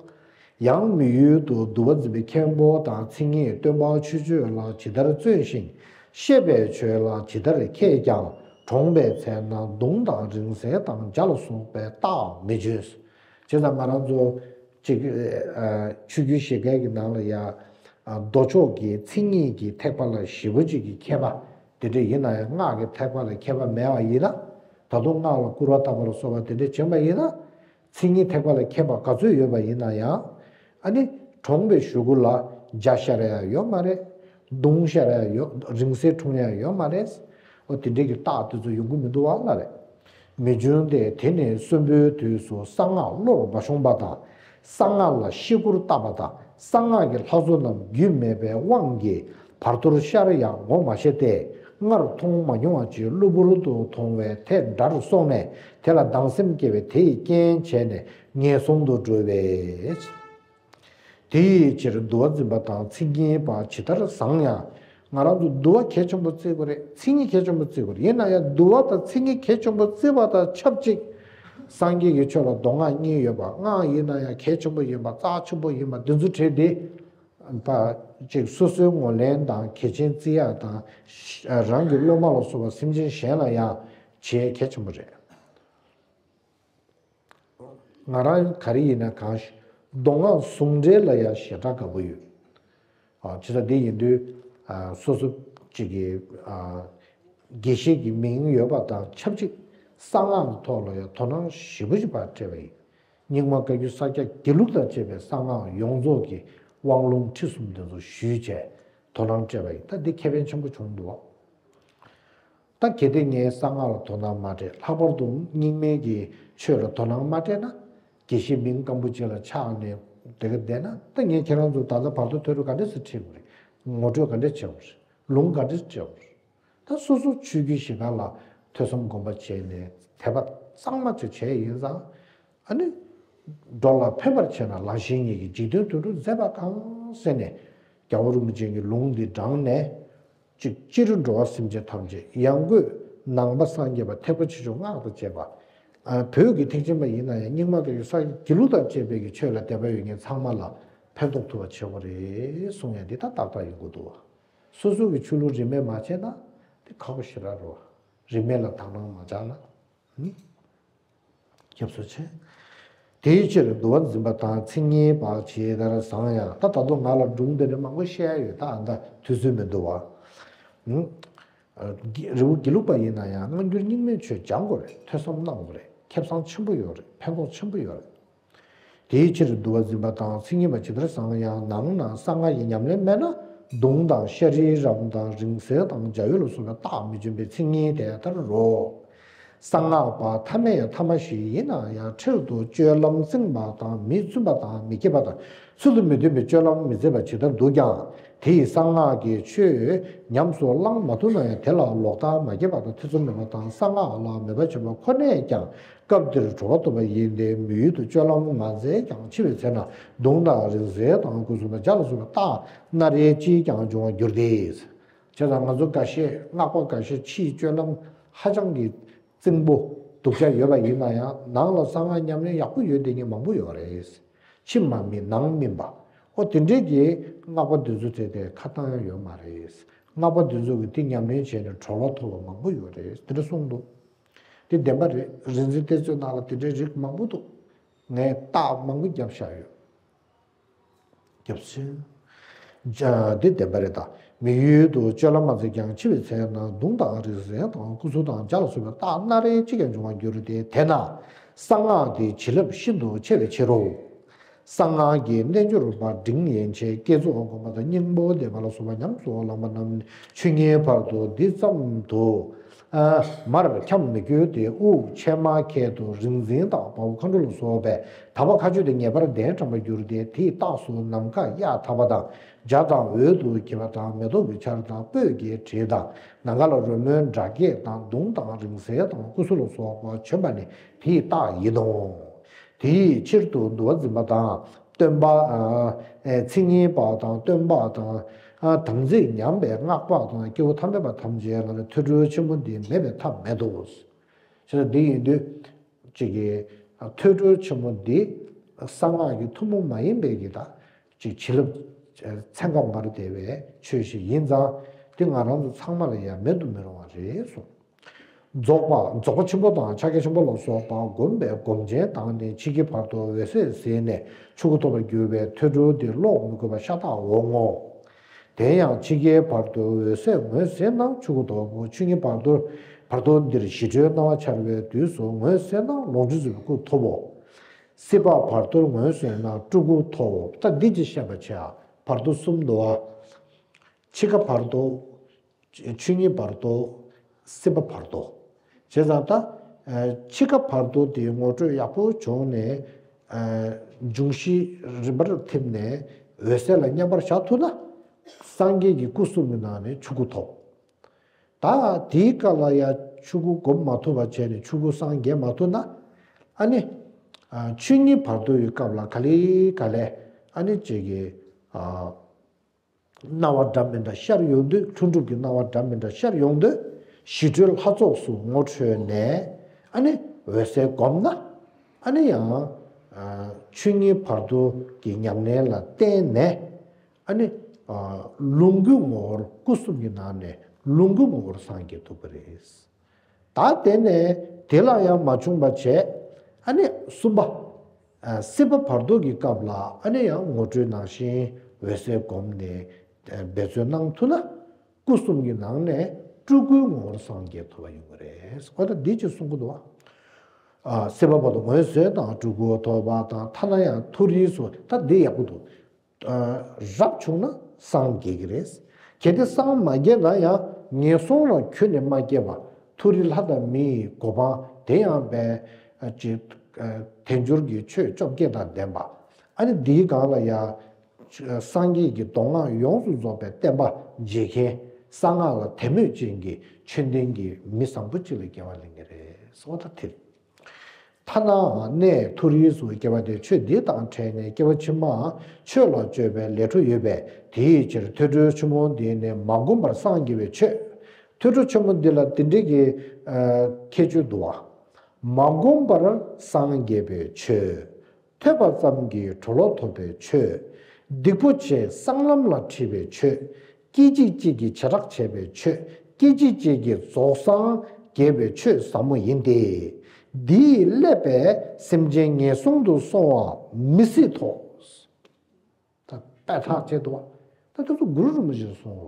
ཡང་མི་ཡུལ་དུ་འདུལ་བ་འཛིན་པའི་མཁན་པོ་དང་མཚན་ཉིད་སྟོན་པ་ཆོས་སྤྱོད་ལ་ཇི་ལྟར་བརྩོན་ཞིང་བཤད་པའི་ཆོས་ལ་ཇི་ལྟར་མཁས་ཀྱང་གྲོངས་པའི་ཚེ་ན་མདུང་དང་རིང་བསྲེལ་དང་ཇ་ལ་སོགས་པའི་རྟགས་མི་བརྗོད། བྱས་ཙང་ང་རང་ཚོ་ཅིག་ཨ་ཆོས་བརྒྱུད་བཞི་ཀའི་གི་ནང་ལ་ཡ་ཨ་མདོ་ཕྱོགས་ཀྱི་མཚན་ཉིད་ཀྱི་ཐེག་པ་ལ་ཞེ་པོ་ཅིག་གི་མཁས་པ་དེ་འདྲ་ཡིན་ན་ཡང་སྔགས་ཀྱི་ཐེག་པ་ལ་མཁས་པ་མེད་པ་ཡིན་ན། ད་དུང་སྔགས་ལ་སྐུར་བ་བཏབ་པ་ལ་སོགས་པ་དེ་འདྲ་བྱེད་པ་ཡིན་ན། མཚན་ཉིད་ཐེག་པ་ལ་མཁས་པ་ག་ཚོད་ཡོད་པ་ཡིན་ན་ཡང་། ཨ་ནི་གྲོངས་པའི་གཞུག་གུ་ལ་ཇ་ཤར་ཡ་ཡོད་མ་རེད། མདུང་ཤར་ཡ་ཡོད། རིང་བསྲེལ་འཁྲུངས་ཡ་ཡོད་མ་རེད། ཨོ་དེ་འདྲའི་གི་རྟགས་དེ་ཚོ་ཡོང་གི་མི་འདུག་བ་ལ་རེད། མི་འབྱུང་སྟེ་དེ་ནི་གསོན་པོའི་དུས་སུ་གསང་སྔགས་བློར་མ་ཤོང་པ་དང་། གསང་སྔགས་ལ་ཤི་སྐུར་བཏབ་པ་དང་གསང་སྔགས་ཀྱི་ལྷ་ཚོགས་རྣམས་རྒྱུས་མེད་པའི་དབང་གིས་བར་དོར་ཤར་ཡང་ངོ་མ་ཤེས་ཏེ། སྔར་མཐོང་མ་མྱོང་བ་ཅིག་གློ་བུར་དུ་མཐོང་བས་དེ་འདྲར་སོང་ནས་དེ་ལ་སྡང་སེམས་སྐྱེ་བས་དེ་ཡི་རྐྱེན་བྱས་ནས་ངན་སོང་དུ་འགྲོ་བས། དེ་ཡི་ཕྱིར་འདུལ་བ་འཛིན་པ་དང་མཚན་ཉིད་པ་ཇི་ལྟར་བཟང་ཡང་། ང་རང་ཚོ་འདུལ་བ་གལ་ཆེན་པོ་བརྩི་དགོས་རེད། མཚན་ཉིད་གལ་ཆེན་པོ་བརྩི་དགོས་རེད། ཡིན་ན་ཡང་འདུལ་བ་དང་མཚན་ཉིད་གལ་ཆེན་པོ་བརྩི་བ་དང་ཆབས་ཅིག་སངས་རྒྱས་ཀྱི་ཆོས་ལ་མདོ་སྔགས་གཉིས་ཡོད་པ། སྔགས་ཡིན་ན་ཡང་གལ་ཆེན་པོ་ཡིན་པ། རྩ་ཆེན་པོ་ཡིན་པ། འདི་ཚོ་བྲིས་ཏེ། ཕ་ཅིག་སོ་སོའི་ངོས་ལེན་དང་གལ་ཆེན་བརྩི་ཡ་དང་། རང་གི་སློབ་མ་ལ་སོགས་པ་སེམས་ཅན་གཞན་ལ་ཡང་བྱེད་གལ་ཆེན་པོ་རེད། ང་རང་ག་རེ་ཡིན་ན་གང་ཞིག་མདོ་སྔགས་ཟུང་འབྲེལ་ལ་ཡང་ཞེ་དྲག་དགའ་པོ་ཡོད། ཨ་བྱས་ཙང་འདི་ཡིན་དུས་ཨ་སོ་སོ་གཅིག་གི་ཨ་དགེ་བཤེས་ཀྱི་མིང་ཡོད་པ་དང་ཆབས་ཅིག་གསང་སྔགས་ཀྱི་ཐོག་ལ་ཡང་དོ་སྣང་ཞེ་པོ་ཅིག་ཕར་སྤྲད་པ་ཡིན། རྙིང་མ་བཀའ་བརྒྱུད་ས་སྐྱ་དགེ་ལུགས་དང་བཅས་པའི་གསང་སྔགས་ཡོངས་རྫོགས་ཀྱི་དབང་ལུང་ཁྲིད་གསུམ་དེ་ཚོ་ཞུས་བྱས་དོ་སྣང་སྤྲད་པ་ཡིན། ད་འདི་ཁེ་ཕན་ཆེན་པོ་བྱུང་འདུག་བ། ད་གལ་ཏེ་ངས་གསང་སྔགས་ལ་དོ་སྣང་མ་སྤྲད། ལྷག་པར་དུ་རྙིང་མའི་གི་ཆོས་ལ་དོ་སྣང་མ་སྤྲད་ན། དགེ་བཤེས་མིང་སྐམ་པོ་ཅིག་ལ་ཆགས་ནས་དེ་ག་བསྡད་ན། ད་ངས་ཁྱེད་རང་ཚོ་ད་ལྟ་བར་དོ་ཐོས་གྲོལ་ག་འདྲས་སེ་ཁྲིད་དགོས་རེད། ངོ་སྤྲོད་ག་འདྲས་བྱེད་དགོས་རེད། ལུང་ག་འདྲས་སྤྲད་དགོས་རེད། ད་སོ་སོ་ཆོས་བརྒྱུད་བཞི་ཀ་ལ་ཐོས་བསམ་སྒོམ་པ་བྱས་ནས་དད་པ་གཙང་མ་ཅིག་བྱས་ཡིན་ཙང་། ཨ་ནི། འགྲོ་ལ་ཕན་པར་བྱས་ན་ལག་ཤེས་ཉིད་ཀྱིས། འཇིག་རྟེན་དོན་གྲུབ་མཛད་པ་གང་ཟེར་ནས་རྒྱལ་བ་རིན་པོ་ཆེ་གི་ལུང་འདི་དྲངས་ནས། གཅིག་སྤྱིར་འགྲོ་བ་སེམས་ཅན་ཐམས་ཅད་ཡང་སྒོས་ནང་པ་སངས་རྒྱས་པ་ཐེག་པ་ཆེ་ཆུང་སྔགས་དང་བཅས་པ། ཨ་བོད་ཀྱི་ཐེག་ཆེན་པ་ཡིན་ན་ཡང་རྙིང་མ་བཀའ་བརྒྱུད་ས་སྐྱ་དགེ་ལུགས་དང་བཅས་པའི་གི་ཆོས་ལ་དད་པ་ཡོད་མཁན་ཚང་མ་ལ་ཕན་ཐོགས་ཐུབ་པ་བྱེད་དགོས་རེད་གསུང་ཡ་འདི་ད་ཏག་ཏག་ཡོང་གི་འདུག་བ། སོ་སོ་གི་ཆོས་ལུགས་རིས་མེད་མ་བྱས་ན་དེ་ཁག་པོ་ཞེ་དྲག་རེད་བ། རིས་མེད་ལ་དག་སྣང་མ་བྱས་ན། ནི། སྐྱབས་སུ་མཆི། དེའི་ཕྱིར་འདུལ་བ་འཛིན་པ་དང་མཚན་ཉིད་པ་ཇི་ལྟར་བཟང་ཡང་། ད་ད་དུང་ང་ལ་སྒྲུང་འདི་ནས་མང་པོ་བཤད་ཡ་ཡོད། ད་ཨ་ད་དུས་ཚོད་མི་འདུག་བ། ཨུམ། རི་བོ་དགེ་ལུགས་པ་ཡིན་ན་ཡང་སྔ་འགྱུར་རྙིང་མའི་ཆོས་སྦྱང་དགོས་རེད། ཐོས་བསམ་གནང་དགོས་རེད། ཁེ་བཟང་ཆེན་པོ་ཡོད་རེད། ཕན་ཐོགས་ཆེན་པོ་ཡོད་རེད། དེའི་ཕྱིར་འདུལ་བ་འཛིན་པ་དང་མཚན་ཉིད་པ་ཇི་ལྟར་བཟང་ཡང་། ནང་ན་གསང་སྔགས་ཀྱི་ཉམས་ལེན་མེད་ན་མདུང་དང་ཤ་རིའི་རམ་དང་རིང་བསྲེལ་དང་འཇའ་འོད་ལ་སོགས་པའི་རྟགས་མི་འབྱོན་པའི་མཚན་ཉིད་དེ་ལྟར་རོ། གསང་སྔགས་པ་ཐ་མལ་ཐ་མ་ཞིག་ཡིན་ན་ཡང་འཁྲིལ་དུ་སྤྱོད་ལམ་རྩིང་པ་དང་མི་བཙུན་པ་དང་མི་དགྱེས་པ་དང་ཚུལ་དུ་མི་མཐུན་པའི་སྤྱོད་ལམ་མི་མཛད་པ་ཇི་ལྟར་འདུག་ཀྱང་། དེ་ཡི་གསང་སྔགས་ཀྱི་ཆོས་ཉམས་སུ་བླང་མ་ཐུབ་ན་ཡང་དེ་ལ་ལོག་ལྟ་མ་སྐྱེས་པ་དང་ཐེ་ཚོམ་མེད་པ་དང་གསང་སྔགས་ལ་མོས་པ་བྱེད་པ་ཁོ་ནས་ཀྱང་སྐབས་འདིར་གྲོལ་བ་ཐོབ་པ་ཡིན་ཏེ། མི་ཡུལ་དུ་སྤྱོད་ལམ་མ་མཛད་ཀྱང་འཆི་བའི་ཚེ་ན་མདུང་དང་རིང་བསྲེལ་དང་སྐུ་གསུང་དང་འཇའ་ལ་སོགས་པའི་རྟགས་སྣ་རལ་གཅིག་ཀྱང་འབྱུང་བར་འགྱུར་ཏེ། བྱས་ཙང་ང་ཚོ་འགའ་ཤས་སྔགས་པ་འགའ་ཤས་ཕྱིའི་སྤྱོད་ལམ་ཧ་ཅང་གི་རྩིང་པོ་སྡུག་ཅག་ཡོད་པ་ཡིན་ན་ཡང་ནང་ལ་གསང་སྔགས་ཉམས་ལེན་ཡག་པོ་ཡོད་བསྡད་མཁན་མང་པོ་ཡོད་རེད། ཕྱི་མ་སྨིན་ནང་སྨིན་པ། ཨོ་དེ་འདྲས་ཀྱི་སྔགས་པ་འདི་ཚོ་དེ་དེ་ཁ་བཏང་ཡ་ཡོད་མ་རེད། སྔགས་པ་འདི་ཚོ་གི་དེ་ཉམས་ལེན་བྱས་ནས་གྲོལ་བ་ཐོབ་པ་མང་པོ་ཡོད་རེད། དེ་འདྲ་གསུངས་འདུག་དེ་བདེན་པ་རེད། རིག་འཛིན་གཏེར་མཛོད་ནང་ལ་དེ་འདྲའི་རིགས་མང་པོ་འདུག་ངས་རྟགས་མང་པོ་བརྒྱབ་བཞག་ཡོད། རྒྱབ་ཕྱིན། འདི་བདེན་པ་རེད་ད། མི་ཡུལ་དུ་སྤྱོད་ལམ་མ་མཛད་ཀྱང་འཆི་བའི་ཚེ་ན་མདུང་དང་རིང་བསྲེལ་དང་སྐུ་གསུང་དང་འཇའ་ལ་སོགས་པའི་རྟགས་སྣ་རལ་གཅིག་ཀྱང་འབྱུང་བར་འགྱུར་ཏེ། དེས་ན་གསང་སྔགས་དེ་བྱིན་རླབས་ཤིན་ཏུ་ཆེ་བའི་ཕྱིར་རོ། གསང་སྔགས་ཀྱི་རྣལ་འབྱོར་པ་འབྲིང་ཡན་ཆད་བསྐྱེད་རྫོགས་སྒོམ་པ་དང་སྙིང་པོ་བཟླས་པ་ལ་སོགས་པ་ཉམས་སུ་བླངས་པ་རྣམས་ཆོས་ཉིད་བར་དོ་འདི་ཙམ་དུ། མར་འཁྱམས་མི་དགོས་ཏེ། དབུགས་ཆད་མ་ཁད་དུ་རིག་འཛིན་དང་དཔའ་བོ་མཁའ་འགྲོ་ལ་སོགས་པའི་དག་པ་མཁའ་སྤྱོད་དེ་ངེས་པར་གདན་དྲངས་པར་འགྱུར་ཏེ། དེའི་རྟགས་སུ་ནམ་མཁའ་གཡའ་དག་པ་དང་འཇའ་དང་འོད་དུ་འཁྱིལ་བ་དང་མེ་ཏོག་གི་ཆར་དང་སྤོས་ཀྱི་དྲི་དང་ནམ་མཁའ་ལ་རོལ་མོའི་སྒྲ་སྐད་དང་མདུང་དང་རིང་བསྲེལ་དང་སྐུ་གསུང་ལ་སོགས་པ་བྱོན་པ་ནི་དེའི་རྟགས་ཡིན་ནོ། དེའི་ཕྱིར་དུ་འདུལ་བ་འཛིན་པ་དང་། སྟོན་པ། ཨ། ཨེ། མཚན་ཉིད་པ་དང་སྟོན་པ་དང་། ཨ། དམ་ཚིག་ཉམས་པའི་སྔགས་པ་དང་སྐྱེ་བོ་ཐ་མལ་པ་ཐམས་ཅད་ལ་ནི་ཐོས་གྲོལ་ཆེན་པོ་འདི་མེད་པའི་ཐབས་མེད་དོ། བྱས་ཙང་འདི་ཡིན་དུས། ཅིག་གིས། ཨ། ཐོས་གྲོལ་ཆེན་པོ་འདི། གསང་སྔགས་ཀྱི་ཐུན་མོང་མ་ཡིན་པའི་གི་ད། ཅིག་བྱིན་རླབས། ཨ། ཚན་ཁ་མ་རེད་བསྡད་པའི་ཆོས་ཤིག་ཡིན་ཙང་། འདི་ང་རང་ཚོ་ཚང་མ་ལ་ཡང་མེད་དུ་མི་རུང་བ་རེད་གསུངས། རྫོགས་པ། རྫོགས་པ་ཆེན་པོ་དང་ཕྱག་རྒྱ་ཆེན་པོ་ལ་སོགས་པ་བསྒོམས་པའི་སྒོམ་ཆེན་དང་ནི་ཕྱི་ཁའི་བར་དུ་འོད་གསལ་ཟིན་ནས་ཆོས་སྐུ་ཐོབ་པར་འགྱུར་བའི་ཐོས་གྲོལ་འདི་ཀློག་མི་དགོས་པ་ཤ་སྟག་འོང་ངོ་། དེ་ཡང་ཕྱི་ཁའི་བར་དུ་འོད་གསལ་ངོས་ཟིན་ན་ཆོས་སྐུ་ཐོབ་བོ། ཆོས་ཉིད་བར་དོ། བར་དོ་འདིར་ཞི་ཁྲོའི་སྣང་བ་འཆར་བའི་དུས་སུ་ངོས་ཟིན་ན་ལོངས་སྤྱོད་རྫོགས་པའི་སྐུ་ཐོབ་བོ། སྲིད་པ་བར་དོར་ངོས་ཟིན་ན་སྤྲུལ་སྐུ་ཐོབ་བོ། ད་འདི་ཅི་བཤད་པ་བྱས། བར་དོ་གསུམ་འདུག་ཨ། ཕྱི་ཁ་བར་དོ། ཆོས་ཉིད་བར་དོ། སྲིད་པ་བར་དོ། བྱས་ཙང་ད། ཨ། ཕྱི་ཁ་བར་དོ་དེ་ངོ་སྤྲོད་ཡག་པོ་བྱུང་ནས། ཨ། འབྱུང་བཞི་རིམ་པར་ཐིམ་ནས་འོད་གསལ་ལ་མཉམ་པར་བཞག་ཐུབ་ན། སངས་རྒྱས་ཀྱི་སྐུ་གསུམ་གྱི་ནང་ནས་ཆོས་སྐུ་ཐོབ། ད་དེའི་སྐབས་ལ་ཡང་ཆོས་སྐུ་སྒོམ་མ་ཐུབ་པ་བྱས་ནས་ཆོས་སྐུ་སངས་རྒྱས་མ་ཐུབ་ན། ཨ་ནི། ཨ། ཆོས་ཉིད་བར་དོ་ཡི་སྐབས་ལ་ག་ལེ་ག་ལེ། ཨ་ནི་ཅིག་གིས། ཨ། སྣང་བ་འདྲ་མི་འདྲ་ཤར་ཡོང་དུས། ལྷུན་གྲུབ་ཀྱི་སྣང་བ་འདྲ་མི་འདྲ་ཤར་ཡོང་དུས། ཞི་ཁྲོའི་ལྷ་ཚོགས་སུ་ངོ་འཕྲོད་ནས། ཨ་ནི་འོད་གསལ་བསྒོམས་ན། ཨ་ནི་ཡང་། ཨ། ཆོས་ཉིད་བར་དོ་གི་ཉམས་ལེན་ལ་བརྟེན་ནས། ཨ་ནི། ཨ། ལོངས་སྐུའི་ངོ་བོར། སྐུ་གསུམ་གྱི་ནང་ནས་ལོངས་སྐུའི་ངོ་བོར་སངས་རྒྱས་ཐུབ་པ་རེད། ད་དེ་ནས་དེ་ལ་ཡང་མ་བྱུང་བ་བྱས། ཨ་ནི་གསུམ་པ། ཨ། སྲིད་པ་བར་དོ་གི་སྐབས་ལ་ཨ་ནི་ཡང་ངོ་སྤྲོད་ནང་བཞིན་འོད་གསལ་བསྒོམས་ནས། ཨ། འབད་བརྩོན་གནང་ཐུབ་ན། སྐུ་གསུམ་གྱི་ནང་ནས་སྤྲུལ་སྐུའི་ངོ་བོར་སངས་རྒྱས་ཐུབ་པ་ཡོང་གི་རེད། འོ་ད་འདི་ཅིག་གསུང་གི་འདུག་བ། ཨ། སྲིད་པ་བར་དོ་ངོས་ཟིན་དང་སྤྲུལ་སྐུ་ཐོབ་པ་དང་། ཐ་ན་ཡང་མཐོ་རིས་སུ། ད་འདི་ཡག་པོ་འདུག་ཨ། རབ་བྱུང་ན་སངས་རྒྱས་ཀྱི་རེད། གལ་ཏེ་སངས་མ་རྒྱས་ན་ཡང་ངན་སོང་ལ་ཁྱོན་ནས་མ་སྐྱེ་བ། མཐོ་རིས་ལྷ་དང་མི་ཡི་གོ་འཕང་། དེ་ཡང་བས། ཨ། ཅིག་ཨ། དལ་འབྱོར་གྱི་ཆོས་བཅོ་བརྒྱད་དང་ལྡན་པ། ཨ་ནི་འདིའི་སྒང་ལ་ཡང་། སངས་རྒྱས་ཀྱི་མདོ་སྔགས་ཡོངས་སུ་རྫོགས་པའི་བསྟན་པ་འབྱེད་མཁན། གསང་སྔགས་ལ་དད་མོས་ཅན་གྱི་ཆོས་ལྡན་གྱི་མི་བཟང་པོ་གཅིག་ལ་སྐྱེ་བ་ལེན་གྱི་རེད། འོ་ད་དེ། ཐ་ན་གནས་མཐོ་རིས་སུ་སྐྱེ་བ་དེ་ཆོས་འདི་དང་ཕྲད་ནས་སྐྱེ་བ་ཕྱི་མ་ཆོས་ལ་སྤྱོད་པའི་ལས་འཕྲོ་ཡོད་པས། དེའི་ཕྱིར་ཐོས་གྲོལ་ཆེན་མོ་འདི་ནི་མ་བསྒོམས་པར་སངས་རྒྱས་པའི་ཆོས། ཐོས་གྲོལ་ཆེན་མོ་འདི་ལ་འདི་འདྲའི་གི། ཨ། ཁྱད་ཆོས་འདུག་བ། མ་བསྒོམས་པར་སངས་རྒྱས་པའི་ཆོས། ཐོས་པ་ཙམ་གྱིས་གྲོལ་བ་ཐོབ་པའི་ཆོས། སྡིག་པོ་ཆེ་གསང་ལམ་ལ་ཁྲིད་པའི་ཆོས། སྐད་ཅིག་གཅིག་གིས་བྱེ་བྲག་ཕྱེད་པའི་ཆོས། སྐད་ཅིག་གཅིག་གིས་རྫོགས་སངས་རྒྱས་པའི་ཆོས་ཟབ་མོ་ཡིན་ཏེ། འདིས་བསླད་པས་སེམས་ཅན་ངན་སོང་དུ་སོང་བ་མི་སྲིད་དོ། ད་དཔེ་ཐག་བཅད་འདུག་བ། ད་དེ་ཚོ་གུ་རུ་རིན་པོ་ཆེས་གསུངས་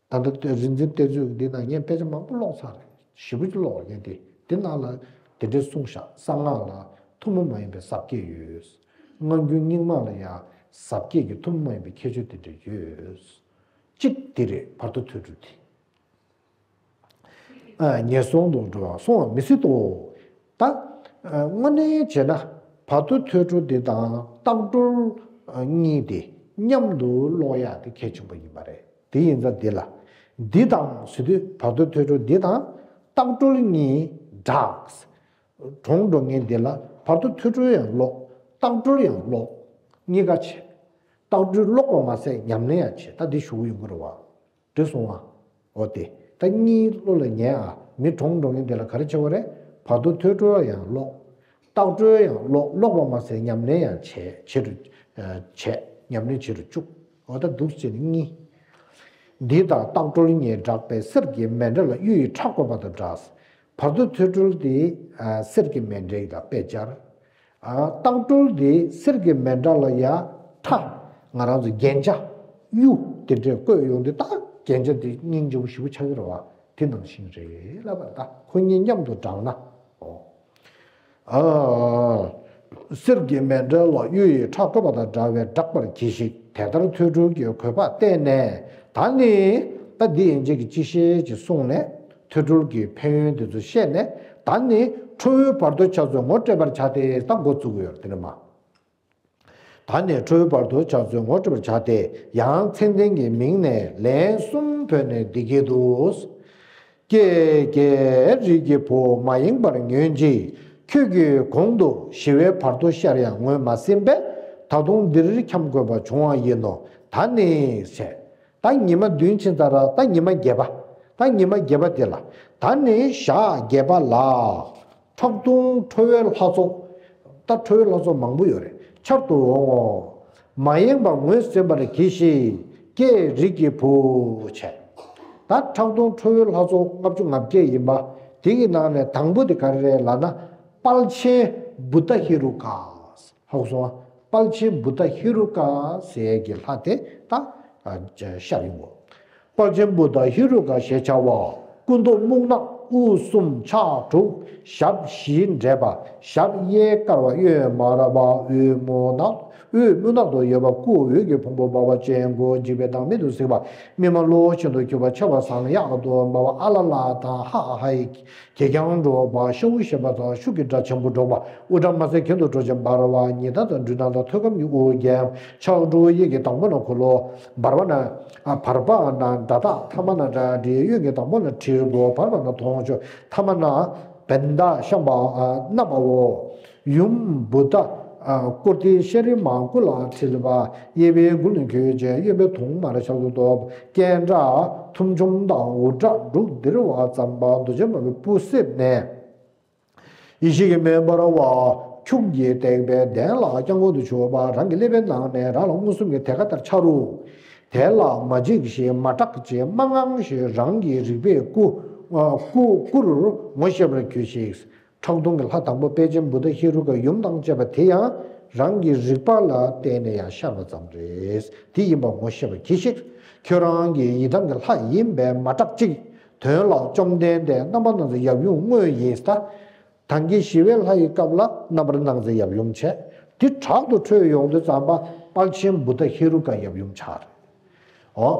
པ། ད་ལྟ་རིག་འཛིན་གཏེར་མཛོད་འདི་ནང་ངས་དཔེ་ཆ་མང་པོ་ཀློག་ཚར་རེད། ཞེ་པོ་ཅིག་ཀློག་རེད་དེ། འདི་ནང་ལ་དེ་འདྲའི་གསུངས་བཞག་གསང་སྔགས་ལ་ཐུན་མོང་མ་ཡིན་པའི་ཟབ་རྒྱས་ཡོད། སྔ་འགྱུར་རྙིང་མ་ལ་ཡང་ཟབ་རྒྱས་ཀྱི་ཐུན་མོང་མ་ཡིན་པའི་ཁྱད་ཆོས་དེ་འདྲ་ཡོད། གཅིག་དེ་རེད། བར་དོ་ཐོས་གྲོལ་དེ། ཨ། ངན་སོང་དུ་འགྲོ་བ་སོང་བ་མི་སྲིད་དོ། ད་ཨ་དངོས་གནས་བྱས་ན་བར་དོ་ཐོས་གྲོལ་འདི་དང་རྟགས་གྲོལ་གཉིས་དེ་མཉམ་དུ་ཀློག་ཡག་དེ་གལ་ཆེན་པོ་ཡིན་པ་རེད། དེ་ཡིན་ཙང་འདི་ལ། འདི་དང་ཟེར་དུས་བར་དོ་ཐོས་གྲོལ་འདི་དང་རྟགས་གྲོལ་གཉིས་འདྲ། གྲོངས་འགྲོ་མཁན་འདི་ལ་བར་དོ་ཐོས་གྲོལ་ཡང་ཀློག་རྟགས་གྲོལ་ཡང་ཀློག་གཉིས་ཀ་བྱེད། རྟགས་གྲོལ་ཀློག་པ་མ་ཟད་ཉམས་ལེན་ཡང་བྱེད། ད་འདི་ཞུ་གི་ཡོང་གི་རེད་བ། འགྲིག་སོང་ང་། འོ་དེ། ད་གཉིས་བློ་ལ་ངེས་ཨ། མི་གྲོངས་འགྲོ་མཁན་དེ་ལ་ག་རེ་བྱེད་པ་རེད། བར་དོ་ཐོས་གྲོལ་ཡང་ཀློག་རྟགས་གྲོལ་ཡང་ཀློག་ཀློག་པ་མ་ཟད་ཉམས་ལེན་ཡང་བྱེད། བྱེད་རུ་ཨ་བྱེད། ཉམས་ལེན་བྱེད་རུ་བཅུག་འོ་ད་འདུག་ཅེས་ནི་གཉིས། འདི་དང་རྟགས་གྲོལ་གཉིས་སྦྲགས་པས་གསེར་གྱི་མཎྜལ་ལ་གཡུ་ཡི་ཁྲག་བསྐོལ་བ་དང་འདྲ། བར་དོ་ཐོས་གྲོལ་དེ་ཨ་གསེར་གྱི་མཎྜལ་ལ་དཔེ་སྦྱར། ཨ་རྟགས་གྲོལ་དེ་གསེར་གྱི་མཎྜལ་ལ་ཡ་ཁྲག་ང་རང་ཚོ་རྒྱན་ཆ་གཡུ་དེ་འདྲས་བཀོད་ཡོང་དུས་ད་རྒྱན་ཆ་དེ་སྙིང་རྗེ་པོ་ཞེ་པོ་ཆགས་ཀྱི་རེད་བ། དེ་ནང་བཞིན་རེད་ལབ་པ། ད་ཁོ་གཉིས་མཉམ་དུ་སྦྲགས་ན། ཨོ། ཨ། གསེར་གྱི་མཎྜལ་ལ་གཡུ་ཡི་ཁྲག་བསྐོལ་བ་དང་འདྲ་བས་སྦྲགས་པར་གྱིས་ཤིག་དེ་ལྟར་ཐོས་གྲོལ་གྱི་དགོས་པ་བསྟན་ནས། ད་ནི་ད་འདི་ཡན་ཆད་ཀྱི་སྤྱི་བཤད་ཅིག་གསུངས་ནས། ཐོས་གྲོལ་གྱི་ཕན་ཡོན་དེ་ཚོ་བཤད་ནས། ད་ནི་ཁྲོ་བོའི་བར་དོ་ཆ་ཚོད་ངོ་སྤྲད་པར་བྱ་སྟེ། ད་འགོ་བཙུགས་ཡོད་དེ་ནི་མ། ད་ནི་ཁྲོ་བོའི་བར་དོ་ཆ་ཚོད་ངོ་སྤྲད་པར་བྱ་སྟེ། ཡང་མཚན་ལྡན་གྱི་མིང་ནས་ལན་གསུམ་བོས་ནས་འདི་སྐད་དུ། ཀྱེ་ཀྱེ་རིགས་ཀྱི་བུ། མ་ཡེངས་པར་ཉོན་ཅིག་ཁྱོད་ཀྱིས་གོང་དུ་ཞི་བའི་བར་དོ་ཤར་ཡང་ངོས་མ་ཟིན་པས། ད་དུང་འདིར་འཁྱམས་དགོས་པ་བྱུང་བ་ཡིན་ནོ། ད་ནི་ཞེས། ད་ཉི་མ་བདུན་ཕྱིན་ཚར། ད་ཉི་མ་བརྒྱད་པ། ད་ཉི་མ་བརྒྱད་པ་དེ་ལ། ད་ནི་ཞག་བརྒྱད་པ་ལ། ཁྲག་འཐུང་ཁྲོ་བོའི་ལྷ་ཚོགས། ད་ཁྲོ་བོའི་ལྷ་ཚོགས་མང་པོ་ཡོད་རེད། འཆར་དུ་འོང་ངོ་། མ་ཡེངས་པར་ངོས་ཟིན་པར་གྱིས་ཤིག་ཀྱེ་རིགས་ཀྱི་བུ་བྱས། ད་ཁྲག་འཐུང་ཁྲོ་བོའི་ལྷ་ཚོགས་ལྔ་བཅུ་ང་བརྒྱད་ཡིན་པ། དེ་གི་ནང་ནས་དང་པོ་དེ་ག་རེ་རེད་ལབ་ན། དཔལ་ཆེན་བུདྡྷ་ཧེ་རུ་ཀ་ཧ་གོ་སོང་ང་། དཔལ་ཆེན་བུདྡྷ་ཧེ་རུ་ཀ་ཟེར་གྱི་ལྷ་དེ་ད་ཨ་ཤར་ཡོང་གོ། དཔལ་ཆེན་བུདྡྷ་ཧེ་རུ་ཀ་ཞེས་བྱ་བ། སྐུ་མདོག་སྨུག་ནག་དབུ་གསུམ་ཕྱག་དྲུག་ཞབས་བཞི་བགྲད་པ། ཞབས་གཡས་དཀར་བ་གཡོན་དམར་བ། དབུས་སྨུག་ནག་དབུས་སྨུག་ནག་ཏུ་ཡོད་པ། སྐུ་འོད་ཀྱི་ཕུང་པོ་འབར་བ་ཅན། མགོ་འཇིགས་པའི་སྡང་མིག་ཏུ་གཟིགས་པ། སྨིན་མ་གློ་བ་ཤིན་ཏུ་འཁྱུད་པ། མཆེ་བ་ཟངས་གཡག་ཏུ་འབར་བ། ཨ་ལ་ལ་དང་ཧ་ཧ་ཧའི་གད་རྒྱངས་སྒྲོག་པ། ཤ་འུ་བཞད་པ་དང་ཤུགས་ཀྱི་སྒྲ་ཆེན་པོ་སྒྲོག་པ། དབུ་སྐྲ་དམར་སེར་གྱེན་དུ་འགྲོ་ཞིང་འབར་བ། ཉི་ཟླ་དང་སྦྲུལ་ནག་དང་ཐོད་སྐམ་གྱི་དབུ་རྒྱན། ཕྱག་དྲུག་གཡས་ཀྱི་དང་པོ་ན་འཁོར་ལོ། བར་པ་ན། ཨ། བར་པ་ན་དགྲ་སྟག་ཐ་མ་ན་དགྲ་འདྲེ། གཡོན་གྱི་དང་པོ་ན་དྲིལ་བུ། བར་པ་ན་དོང་ཅོག་ཐ་མ་ན་བྷནྡྷ་ཤམ་བྷ། ཨ། ན་བྷ་འོ། ཡུམ་བུདྡྷ། ཨ། ཀིརྟི་ཤྲཱི་མ་ཀུ་ལ་དྲིལ་བ། གཡས་པའི་མགུལ་ནས་འཁྱུད་ཅིང་གཡོན་པའི་དུང་དམར་ཕྱག་ཏུ་ཐོབ། ཀྱེ་ཌཱ་ཐུམ་ཆུམ་དང་འུར་སྒྲ་འབྲུག་ལྡིར་བ་ཙམ་པ། རྡོ་རྗེ་དམར་པོའི་སྤུ་གསེབ་ནས། ཡེ་ཤེས་ཀྱི་མེ་འབར་བ། ཁྱུག་གིས་བཏེགས་པའི་གདན་ལ་བརྐྱང་བསྐུམ་དུ་བྱུག་པ། རང་གི་ཀླད་པའི་ནང་ནས་རང་ལ་མངོན་སུམ་གྱི་དེ་ཀ་ལྟར་འཆར་རོ། དེ་ལ་མ་འཇིགས་ཤིག་མ་སྐྲག་ཅིག་མ་དངངས་ཤིག་རང་གི་རིག་པའི་སྐུ། སྐུ། སྐུར་ངོ་ཤེས་པར་གྱིས་ཤིག་ཁྲག་འཐུང་གི་ལྷ་དང་པོ་དཔལ་ཆེན་བུདྡྷ་ཧེ་རུ་ཀ་ཡུམ་དང་བཅས་པ་དེ་ཡང་རང་གི་རིག་པ་ལ་བརྟེན་ནས་ཡང་ཤར་བ་ཙམ་རེད། དེ་ཡིན་པ་ངོ་ཤེས་པར་གྱིས་ཤིག་ཁྱོད་རང་གི་ཡི་དམ་གྱི་ལྷ་ཡིན་པས་མ་སྐྲག་ཅིག་དོན་ལ་བཅོམ་ལྡན་འདས་རྣམ་པར་སྣང་མཛད་ཡབ་ཡུམ་དངོས་ཡིན་ད། ད་གིན་ཞི་བའི་ལྷ་ཡི་སྐབས་ལ་རྣམ་པར་སྣང་མཛད་ཡབ་ཡུམ་བྱས། དེ་དྲག་ཏུ་ཁྲོས་ཡོང་དུས་ཙམ་པ་དཔལ་ཆེན་བུདྡྷ་ཧེ་རུ་ཀ་ཡབ་ཡུམ་ཆགས་རེད། འོ།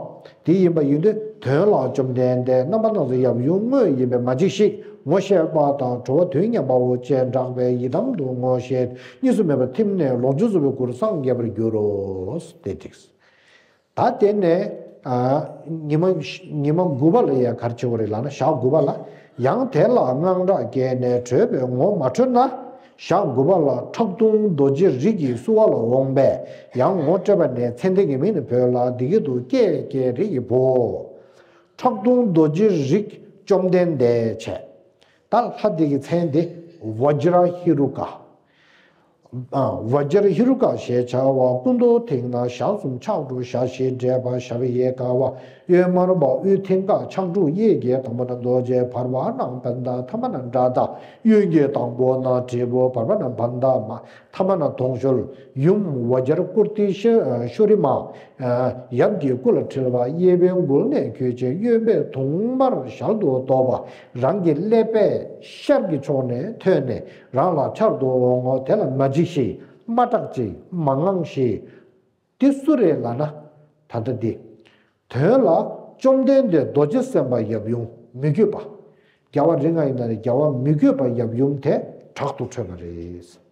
དེ་ཡིན་པ་ཡིན་དུས་དོན་ལ་བཅོམ་ལྡན་འདས་རྣམ་པར་སྣང་མཛད་ཡབ་ཡུམ་དངོས་ཡིན་པས་མ་འཇིགས་ཤིག་ངོ་ཤེས་པ་དང་གྲོལ་བ་དོན་མཉམ་པའོ་ཅེས་སྐྲག་པའི་ཡི་དམ་དུ་ངོ་ཤེས། གཉིས་སུ་མེད་པར་ཐིམ་ནས་ལོངས་སྤྱོད་རྫོགས་པའི་སྐུར་སངས་རྒྱས་པར་འགྱུར་རོ། དེ་འགྲིགས། ད་དེ་ནས་ཨ་ཉི་མ་ཉི་མ་དགུ་པ་ལ་ཡང་ག་རེ་བྱེད་དགོས་རེད་ལབ་ན། ཞག་དགུ་པ་ལ་ཡང་དེ་ལ་དངངས་སྐྲག་སྐྱེས་ནས་གྲོལ་བའི་ངོ་མ་འཕྲོད་ན། ཞག་དགུ་པ་ལ་ཁྲག་འཐུང་རྡོ་རྗེ་རིགས་ཀྱིས་བསུ་བ་ལ་འོངས་པས་ཡང་ངོ་སྤྲད་པ་ནས་མཚན་ལྡན་གྱི་མིང་ནས་བོས་ལ་འདི་སྐད་དུ། ཀྱེ་ཀྱེ་རིགས་ཀྱི་བུ། ཁྲག་འཐུང་རྡོ་རྗེ་རིགས་བཅོམ་ལྡན་འདས་བྱས། ད་ལྷ་འདི་གི་མཚན་འདི་བཛྲ་ཧེ་རུ་ཀ། ཨ། བཛྲ་ཧེ་རུ་ཀ་ཞེས་བྱ་བ་སྐུ་མདོག་མཐིང་ནག་ཞལ་གསུམ་ཕྱག་དྲུག་ཞབས་བཞི་བགྲད་པ་ཞབས་གཡས་དཀར་བ་གཡོན་དམར་བ་དབུས་མཐིང་ག་ཕྱག་དྲུག་གཡས་བརྒྱད་དང་པོ་ན་རྡོ་རྗེ་བར་པ་ན་པདྨ་ཐ་མ་ན་དགྲ་སྟ་གཡོན་གྱི་དང་པོ་ན་དྲིལ་བུ་བར་པ་ན་པདྨ་ཐ་མ་ན་དུང་ཞལ་ཡུམ་བཛྲ་ཀིརྟི་ཤྭ་རི་མ། ཡབ་ཀྱི་སྐུ་ལ་འཁྲིལ་བ་གཡས་པའི་མགུལ་ནས་འཁྱུད་ཅིང་གཡོན་པས་དུང་དམར་ཞལ་དུ་གཏོགས་པ་རང་གི་ཀླད་པའི་ཤར་གྱི་ཕྱོགས་ནས་ཐོན་ནས་རང་ལ་འཆར་དུ་འོང་ངོ་། དེ་ལ་མ་འཇིགས་ཤིག་མ་སྐྲག་ཅིག་མ་དངངས་ཤིག་དེ་སུ་རེད་ལབ་ན། ད་ལྟ་འདི། དོན་ལ་བཅོམ་ལྡན་འདས་རྡོ་རྗེ་སེམས་དཔའ་ཡབ་ཡུམ་མི་བསྐྱོད་པ། རྒྱལ་བ་རིགས་ལྔ་ཡི་ནང་ནས་རྒྱལ་བ་མི་བསྐྱོད་པ་ཡབ་ཡུམ་དེ་དྲག་ཏུ་ཁྲོས་པ་རེད།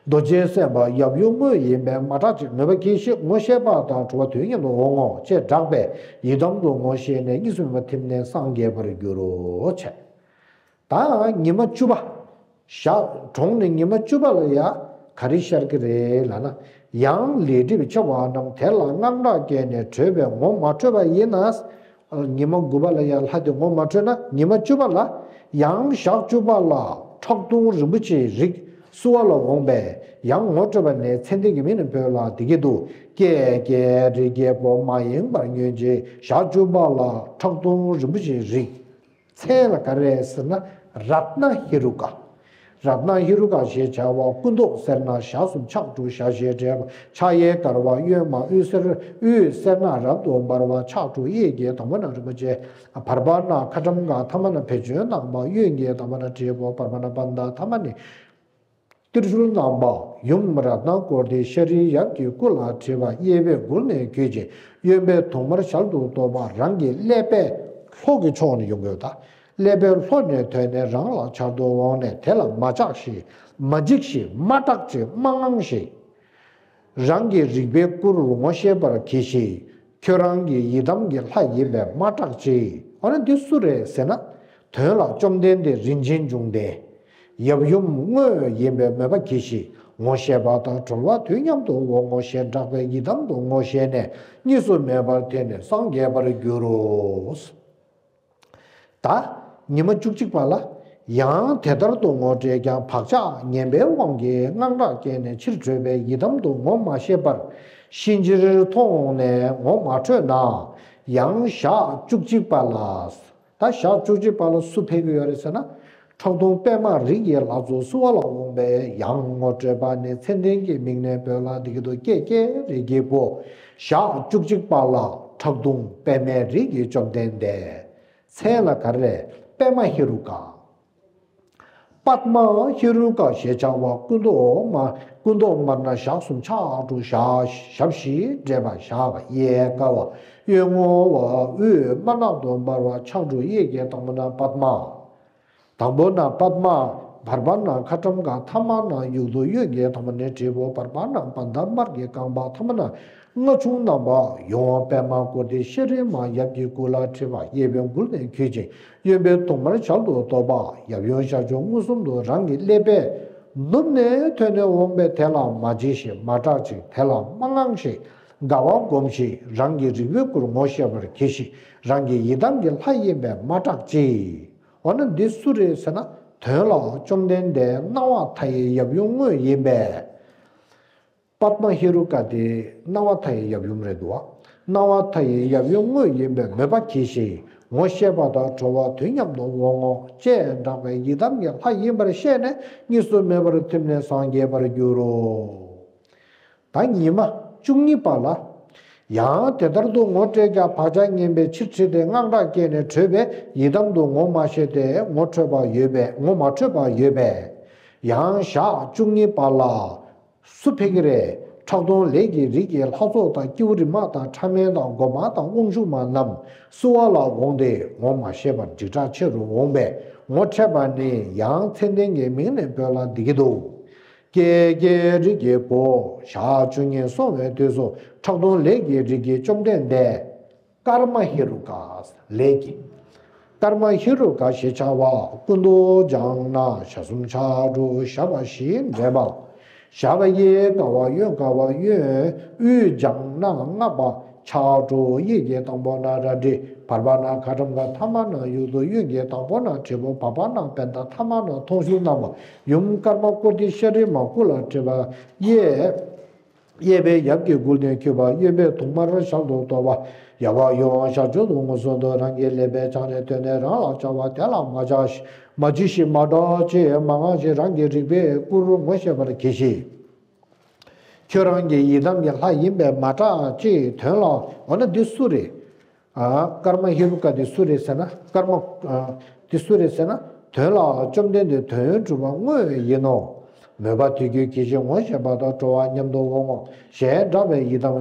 རྡོ་རྗེ་སེམས་དཔའ་ཡབ་ཡུམ་དངོས་ཡིན་པས་མ་སྐྲག་ཅིག་མོས་པ་གྱིས་ཤིག་ངོ་ཤེས་པ་དང་གྲོལ་བ་དུས་མཉམ་དུ་འོང་ངོ་ཅེས་བསྒྲགས་པས་ཡི་དམ་དུ་ངོ་ཤེས་ནས་གཉིས་སུ་མེད་པར་ཐིམ་ནས་སངས་རྒྱས་པར་འགྱུར་རོ། ཆེ། ད་ཉི་མ་བཅུ་པ། ཞག་གྲོངས་ནས་ཉི་མ་བཅུ་པ་ལ་ཡང་ག་རེ་ཤར་གྱི་རེད་ལབ་ན། ཡང་ལས་སྒྲིབ་ཆེ་བ་རྣམས་དེ་ལ་དངངས་སྐྲག་སྐྱེས་ནས་བྲོས་པས་ངོ་མ་འཕྲོད་པ་ཡིན་ན། ཉི་མ་དགུ་པ་ལ་ཡང་ལྷ་དེ་ངོ་མ་འཕྲོད་ན་ཉི་མ་བཅུ་པ་ལ། ཡང་ཞག་བཅུ་པ་ལ་ཁྲག་འཐུང་རིན་པོ་ཆེའི་རིགས་བསུ་བ་ལ་འོངས་པས་ཡང་ངོ་སྤྲོད་པ་ནས་མཚན་ལྡན་གྱི་མིང་ནས་འབོད་ལ་འདི་སྐད་དུ། ཀྱེ་ཀྱེ་རིགས་ཀྱི་བུ་མ་ཡེངས་པར་ཉོན་ཅིག་ཞག་བཅུ་པ་ལ་ཁྲག་འཐུང་རིན་པོ་ཆེའི་རིགས། མཚན་ལ་ག་རེ་ཟེར་ན། རཏྣ་ཧེ་རུ་ཀ་རཏྣ་ཧེ་རུ་ཀ་ཞེས་བྱ་བ་སྐུ་མདོག་སེར་ནག་ཞལ་གསུམ་ཕྱག་དྲུག་ཞབས་བཞི་བགྲད་པ་ཕྱག་གཡས་དཀར་བ་གཡོན་དམར་དབུས་སེར་དབུས་སེར་ནག་རབ་ཏུ་འབར་བ་ཕྱག་དྲུག་གཡས་བརྒྱད་དང་པོ་ན་རིན་པོ་ཆེ། བར་པ་ན་ཁ་ཊྭཱཾ་ག་ཐ་མ་ན་བེ་ཅོན་ནག་པ་གཡོན་བརྒྱད་དང་པོ་ན་དྲིལ་བུ་བར་པ་ན་པདྨ་ཐ་མ་ནི། ཏྲི་ཤཱུལ་ནག་པ་ཡུམ་རཏྣ་ཀིརྟི་ཤྭ་རི་ཡབ་ཀྱི་སྐུ་ལ་འཁྲིལ་བ་གཡས་པའི་མགུལ་ནས་འཁྱུད་ཅིང་གཡོན་པས་དུང་དམར་ཞལ་དུ་གཏོགས་པ་རང་གི་ཀླད་པའི་ལྷོ་གི་ཕྱོགས་ནས་ཡོང་གི་ཡོད་ད། ཀླད་པའི་ལྷོ་ནས་ཐོན་ནས་རང་ལ་འཆར་དུ་འོངས་ནས་དེ་ལ་མ་ཆགས་ཤིག་མ་འཇིགས་ཤིག་མ་སྐྲག་ཅིག་མ་དངངས་ཤིག་རང་གི་རིག་པའི་སྐུར་ངོ་ཤེས་པར་གྱིས་ཤིག་ཁྱོད་རང་གི་ཡི་དམ་གྱི་ལྷ་ཡིན་པས་མ་སྐྲག་ཅིག་འོ་ན་འདི་སུ་རེད་ཟེར་ན། དོན་ལ་བཅོམ་ལྡན་འདས་རིན་ཆེན་འབྱུང་ལྡན། ཡབ་ཡུམ་དངོས་ཡིན་པའི་མོས་པ་གྱིས་ཤིག་ངོ་ཤེས་པ་དང་གྲོལ་བ་དུས་མཉམ་དུ་འོང་ངོ་ཞེས་བསྒྲགས་པས་ཡི་དམ་དུ་ངོ་ཤེས་ནས་གཉིས་སུ་མེད་པར་ཐིམ་ནས་སངས་རྒྱས་པར་འགྱུར་རོ། ད་ཉི་མ་བཅུ་གཅིག་པ་ལ། ཡང་དེ་ལྟར་དུ་ངོ་སྤྲད་ཀྱང་བག་ཆགས་ངན་པའི་དབང་གིས་དངངས་སྐྲག་སྐྱེས་ནས་ཕྱིར་བྲོས་པས་ཡི་དམ་དུ་ངོ་མ་ཤེས་པར་གཤིན་རྗེར་མཐོང་ནས་ངོ་མ་འཕྲོད་ན། ཡང་ཞག་བཅུ་གཅིག་པ་ལ། ད་ཞག་བཅུ་གཅིག་པ་ལ་སུ་ཕེབས་ཀྱི་ཡོད་རེད་ཟེར་ན། ཁྲག་འཐུང་པདྨ་རིགས་ཀྱི་ལྷ་ཚོགས་བསུ་བ་ལ་འོངས་པས་ཡང་ངོ་སྤྲོད་པ་ནི་མཚན་ལྡན་གྱི་མིང་ནས་འབོད་ལ་འདི་སྐད་དུ། ཀྱེ་ཀྱེ་རིགས་ཀྱི་བུ། ཞག་བཅུ་གཅིག་པ་ལ་ཁྲག་འཐུང་པདྨའི་རིགས་ཀྱི་བཅོམ་ལྡན་འདས། མཚན་ལ་ག་རེ། པདྨ་ཧེ་རུ་ཀ་པདྨ་ཧེ་རུ་ཀ་ཞེས་བྱ་བ་སྐུ་མདོག་དམར། སྐུ་མདོག་དམར་ནག་ཞལ་གསུམ་ཕྱག་དྲུག་ཞབས་བཞི་བགྲད་པ་ཞབས་གཡས་དཀར་བ་གཡོན་སྔོ་བ་དབུས་དམར་ནག་ཏུ་འབར་བ་ཕྱག་དྲུག་གཡས་བརྒྱད་དང་པོ་ན་པདྨ། དང་པོ་ན་པདྨ། བར་པ་ན་ཁ་ཊྭཱཾ་ག་ཐ་མ་ན་དབྱུག་ཏོ་གཡོན་བརྒྱད་དང་པོ་ནས་དྲིལ་བུ་བར་པ་ན་པད་ཟླ་དམར་གྱི་རྐང་པ་ཐ་མ་ན་རྔ་ཆུང་རྣམ་པ་ཡུམ་པདྨ་ཀིརྟི་ཤྭ་རི་མ་ཡབ་ཀྱི་སྐུ་ལ་འཁྲིལ་བ་གཡས་པའི་མགུལ་ནས་འཁྱུད་ཅིང་གཡོན་པས་དུང་དམར་ཞལ་དུ་གཏོགས་པ་ཡབ་ཡུམ་ཞལ་ཆུང་མངོན་སུམ་དུ་རང་གི་ཀླད་པའི་ནུབ་ནས་ཐོན་ནས་འོངས་པས་དེ་ལ་མ་འཇིགས་ཤིག་མ་སྐྲག་ཅིག་དེ་ལ་མ་དངངས་ཤིག་དགའ་བ་སྒོམས་ཤིག་རང་གི་རིག་པའི་སྐུར་ངོ་ཤེས་པར་གྱིས་ཤིག་རང་གི་ཡི་དམ་གྱི་ལྷ་ཡིན་པས་མ་སྐྲག་ཅིག་འོ་ན་འདི་སུ་རེད་ཟེར་ན། དོན་ལ་བཅོམ་ལྡན་འདས་སྣང་བ་མཐའ་ཡས་ཡབ་ཡུམ་དངོས་ཡིན་པས། པདྨ་ཧེ་རུ་ཀ་དེ་སྣང་བ་མཐའ་ཡས་ཡབ་ཡུམ་རེད་འདུག་བ། སྣང་བ་མཐའ་ཡས་ཡབ་ཡུམ་དངོས་ཡིན་པས་མོས་པ་གྱིས་ཤིག་ངོ་ཤེས་པ་དང་གྲོལ་བ་དུས་མཉམ་དུ་འོང་ངོ་ཅེས་བསྒྲགས་པས་ཡི་དམ་གྱི་ལྷ་ཡིན་པར་ཤེས་ནས་གཉིས་སུ་མེད་པར་ཐིམ་ནས་སངས་རྒྱས་པར་འགྱུར་རོ། ད་ཉི་མ་བཅུ་གཉིས་པ་ལ། ཡང་དེ་ལྟར་དུ་ངོ་སྤྲད་ཀྱང་བག་ཆགས་ངན་པས་ཕྱིར་ཁྲིད་དེ་དངངས་སྐྲག་སྐྱེས་ནས་བྲོས་པས་ཡི་དམ་དུ་ངོ་མ་ཤེས་ཏེ་ངོ་འཕྲོད་པ་ཡོད་པས་ངོ་མ་འཕྲོད་པ་ཡོད་པས། ཡང་ཞག་བཅུ་གཉིས་པ་ལ། སུ་ཕེབས་ཀྱི་རེད། ཁྲག་འཐུང་ལས་ཀྱི་རིགས་ཀྱི་ལྷ་ཚོགས་དང་ཀེའུ་རི་མ་དང་ཕྲ་མེན་དང་སྒོ་མང་དང་དབང་ཕྱུག་མ་རྣམས་བསུ་བ་ལ་འོངས་ཏེ་ངོ་མ་ཤེས་པར་འཇིགས་སྐྲག་ཆེ་རུ་འོངས་པས་ངོ་འཕྲད་པ་ནི་ཡང་མཚན་ལྡན་གྱི་མིང་ནས་འབོད་ལ་འདི་སྐད་དུ། ཀྱེ་ཀྱེ་རིགས་ཀྱི་བུ། ཞག་བཅུ་གཉིས་སོང་བའི་དུས་སུ་ཁྲག་འཐུང་ལས་ཀྱི་རིགས་ཀྱི་བཅོམ་ལྡན་འདས། ཀརྨ་ཧེ་རུ་ཀ་ལས་ཀྱི། ཀརྨ་ཧེ་རུ་ཀ་ཞེས་བྱ་བ་སྐུ་མདོག་ལྗང་ནག་ཞལ་གསུམ་ཕྱག་དྲུག་ཞབས་པ་བཞི་བགྲད་པ། ཞབས་གཡས་དཀར་བ་གཡོན་དཀར་བ་གཡོན་དབུས་ལྗང་ནག་ལྔ་པ་ཕྱག་དྲུག་གཡས་ཀྱི་དང་པོ་ན་རལ་གྲི། བར་པ་ན་ཁ་ཊྭཱཾ་ཀ། ཐ་མ་ན་ཡུག་ཏོ། གཡོན་གྱི་དང་པོ་ན་དྲིལ་བུ། བར་པ་ན་བེན་ད། ཐ་མ་ན་ཐོང་གཤོལ་བསྣམས་པ། ཡུམ་ཀརྨ་བཀུར་སྟི་ཤཱ་རི་མ་སྐུ་ལ་བྲིས་པ། གཡས་གཡས་པས་ཡབ་ཀྱི་མགུལ་དེ་འཁྱུད་པ། གཡོན་པས་དུང་དམར་ཞལ་དུ་གཏོར་བ། ཡབ་ཡུམ་ཞབས་མཆོག་ཏུ་ངོས་བཟུང་དུ། རང་གི་ཀླད་པའི་ཕྱག་ནི་ཐོད་ནས་རང་ལ་སྦྱར་བ། དེ་ལ་མ་ཆགས་ཤིང་མ་འཇིགས་ཤིང་མ་སྐྲག་ཅེས་མ་དངངས་ཤིང་རང་གི་རིག་པའི་སྐུ་རུ་ངོ་ཤེས་པར་གྱིས་ཤིག། ཁྱོད་རང་གི་ཡི་དམ་གྱི་ལྷ་ཡིན་པས་མ་སྐྲག་ཅེས་དོན་ལ། འོ་ན་འདི་སུ་རེད། ཨ། ཀརྨ་ཧེ་རུ་ཀ་འདི་སུ་རེད་ཟེར་ན། ཀརྨ་ཨ། འདི་སུ་རེད་ཟེར་ན། དོན་ལ་བཅོམ་ལྡན་འདས་དོན་གྲུབ་པ་དངོས་ཡིན་ནོ། མོས་པ་དུས་ཀྱི་གྱེས་ཤིང་ངོ་ཤེས་པ་དང་གྲོལ་བ་མཉམ་དུ་འོང་ངོ་། ཞེས་བསྒྲགས་པས་ཡི་དམ་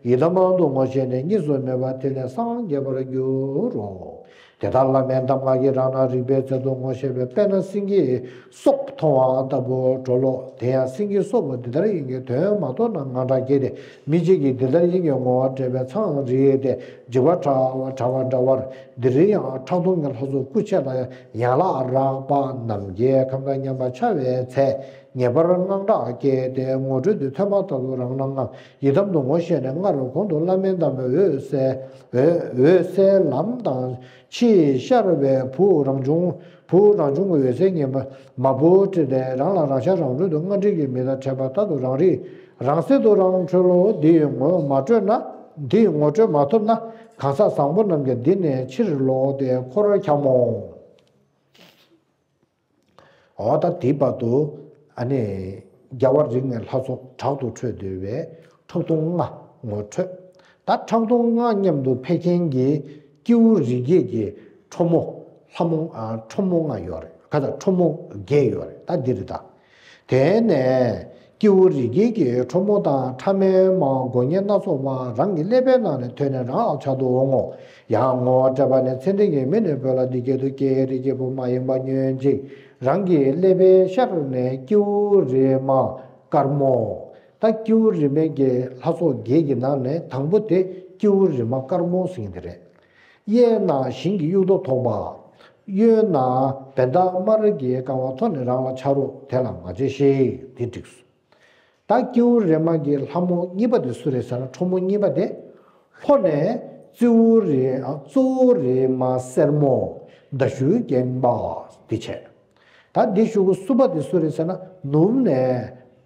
ཡི་དམ་དུ་ངོ་ཤེས་ནས་གཉིས་སུ་མེད་པར་ཐིམ་ནས་སངས་རྒྱས་པར་འགྱུར་རོ། དེ་ལྟར་བླ་མའི་གདམས་ངག་གིས་རང་རང་རིག་པའི་ཚད་དུ་ངོ་ཤེས་པས། དཔེར་ན་སེང་གེའི་སོགས་མཐོང་བ་ལྟ་བུར་གྲོལ་ལོ། དེ་ཡང་སེང་གེའི་སོགས་པོ་འདི་ལྟར་ཡིན་གྱི་དོན་མ་རྟོགས་ན་དངངས་སྐྲག་སྐྱེས་ཏེ། མི་གཅིག་གིས་འདི་ལྟར་ཡིན་གྱི་ངོ་བོ་འདྲེས་པའི་མཚང་རེད་དེ། འཇིགས་པ་ཕྲ་བ་ཕྲ་བ་འདྲ་བར། འདིར་ཡང་ཁྲག་འཐུང་གི་ལྷ་ཚོགས་སྐུ་མཆེད་ལ་ཡན་ལག་རགས་པ་རྣམས་ཀྱི་ཁམས་དང་མཉམ་པར་འཆར་བའི་ཚེ། ངེས་པར་དངངས་སྐྲག་སྐྱེས་ཏེ་ངོ་སྤྲོད་དུ་ཐོས་པ་ལྟ་བུ་རང་སྣང་ངམ་ཡི་དམ་དུ་ངོ་ཤེས་ནས་སྔར་གོང་དུ་བླ་མའི་གདམས་པའི་འོད་གསལ་འོད་འོད་གསལ་ལམ་དང་ཕྱིས་ཤར་བའི་བུ་རང་བྱུང་བུ་རང་བྱུང་གི་འོད་གསལ་ཉིད་མ་མ་བུ་སྤྲུལ་ཏེ་རང་ལ་རང་ཤར་རང་གྲོལ་དུ་སྔར་འདྲིས་ཀྱི་མི་དང་འཕྲད་པ་ལྟར་དུ་རང་རིག་རང་གསལ་དུ་རང་གྲོལ་ལོ། འདི་ཡི་ངོ་མ་སྤྲོད་ན། འདི་ཡི་ངོ་སྤྲོད་མ་ཐུབ་ན་གང་ཟག་བཟང་པོ་རྣམས་ཀྱང་འདི་ནས་ཕྱིར་ལོག་སྟེ་འཁོར་འཁྱམ་མོ། འོ་ད་དེའི་བར་དུ་ཨ་ནི་རྒྱལ་བ་རིགས་ལྔའི་ལྷ་ཚོགས་དྲག་ཏུ་ཁྲོས་འདུས་པའི་ཁྲག་འཐུང་ལྔ་ངོ་འཕྲོད། ད་ཁྲག་འཐུང་ལྔ་མཉམ་དུ་ཕེབས་མཁན་གྱི་སྐྱེས་བུ་རིགས་བརྒྱད་ཀྱི་ཁྲོ་མོ་ལྷ་མོ་ཨ་ཁྲོ་མོ་ལྔ་ཡོད་རེད། ཁ་ཚ་ཁྲོ་མོ་བརྒྱད་ཡོད་རེད། ད་འདི་རེད་ད། དེ་ནས་སྐྱེས་བུ་རིགས་བརྒྱད་ཀྱི་ཁྲོ་མོ་དང་ཕྲ་མེན་མ་མགོ་བརྙན་སྣ་ཚོགས་པ་རང་གི་ཀླད་པའི་ནང་ནས་ཐོན་ནས་རང་ལ་ཆགས་སུ་འོང་ངོ་། ཡང་ངོ་བོ་འདྲེས་པ་ནས་ཚེ་འདི་གི་མི་ནས་བོད་ལ་འདི་སྐད་དུ་སྐྱེས། རིགས་ཀྱི་བུ་མ་ཡིན་པ་ཉོན་ཅིག། རང་གི་ཀླད་པའི་ཤར་ནས་སྐྱེས་བུ་རིགས་མ་དཀར་མོ། ད་སྐྱེས་བུ་རིས་མེད་ཀྱི་ལྷ་ཚོགས་བརྒྱད་ཀྱི་ནང་ནས་དང་པོ་དེ་སྐྱེས་བུ་རིས་མ་དཀར་མོ་ཟེར་མཁན་དེ་རེད། གཡས་ན་ཞིང་གི་དབྱུག་ཏོ་ཐོགས་པ། གཡོན་ན་བེན་ད་དམར་གྱི་རྐང་པ་ཐོགས་ནས་རང་ལ་ཆགས་རོགས། དེ་ལ་མ་བྱེད་ཞིག། འདི་འགྲིགས་སོ། ད་སྐྱེས་བུ་རིས་མ་གི་ལྷ་མོ་གཉིས་པ་དེ་སུ་རེད་ཟེར་ན། ཁྲོ་མོ་གཉིས་པ་དེ། ལྷོ་ནས་གཙོ་བོ་རིས་གཙོ་བོ་རིས་མ་སེར་མོ་མདའ་གཞུ་འགེངས་པ་འདི་བྱས། ད་འདི་གཞུག་གུ་གསུམ་པ་དེ་སུ་རེད་ཟེར་ན། ནུབ་ནས་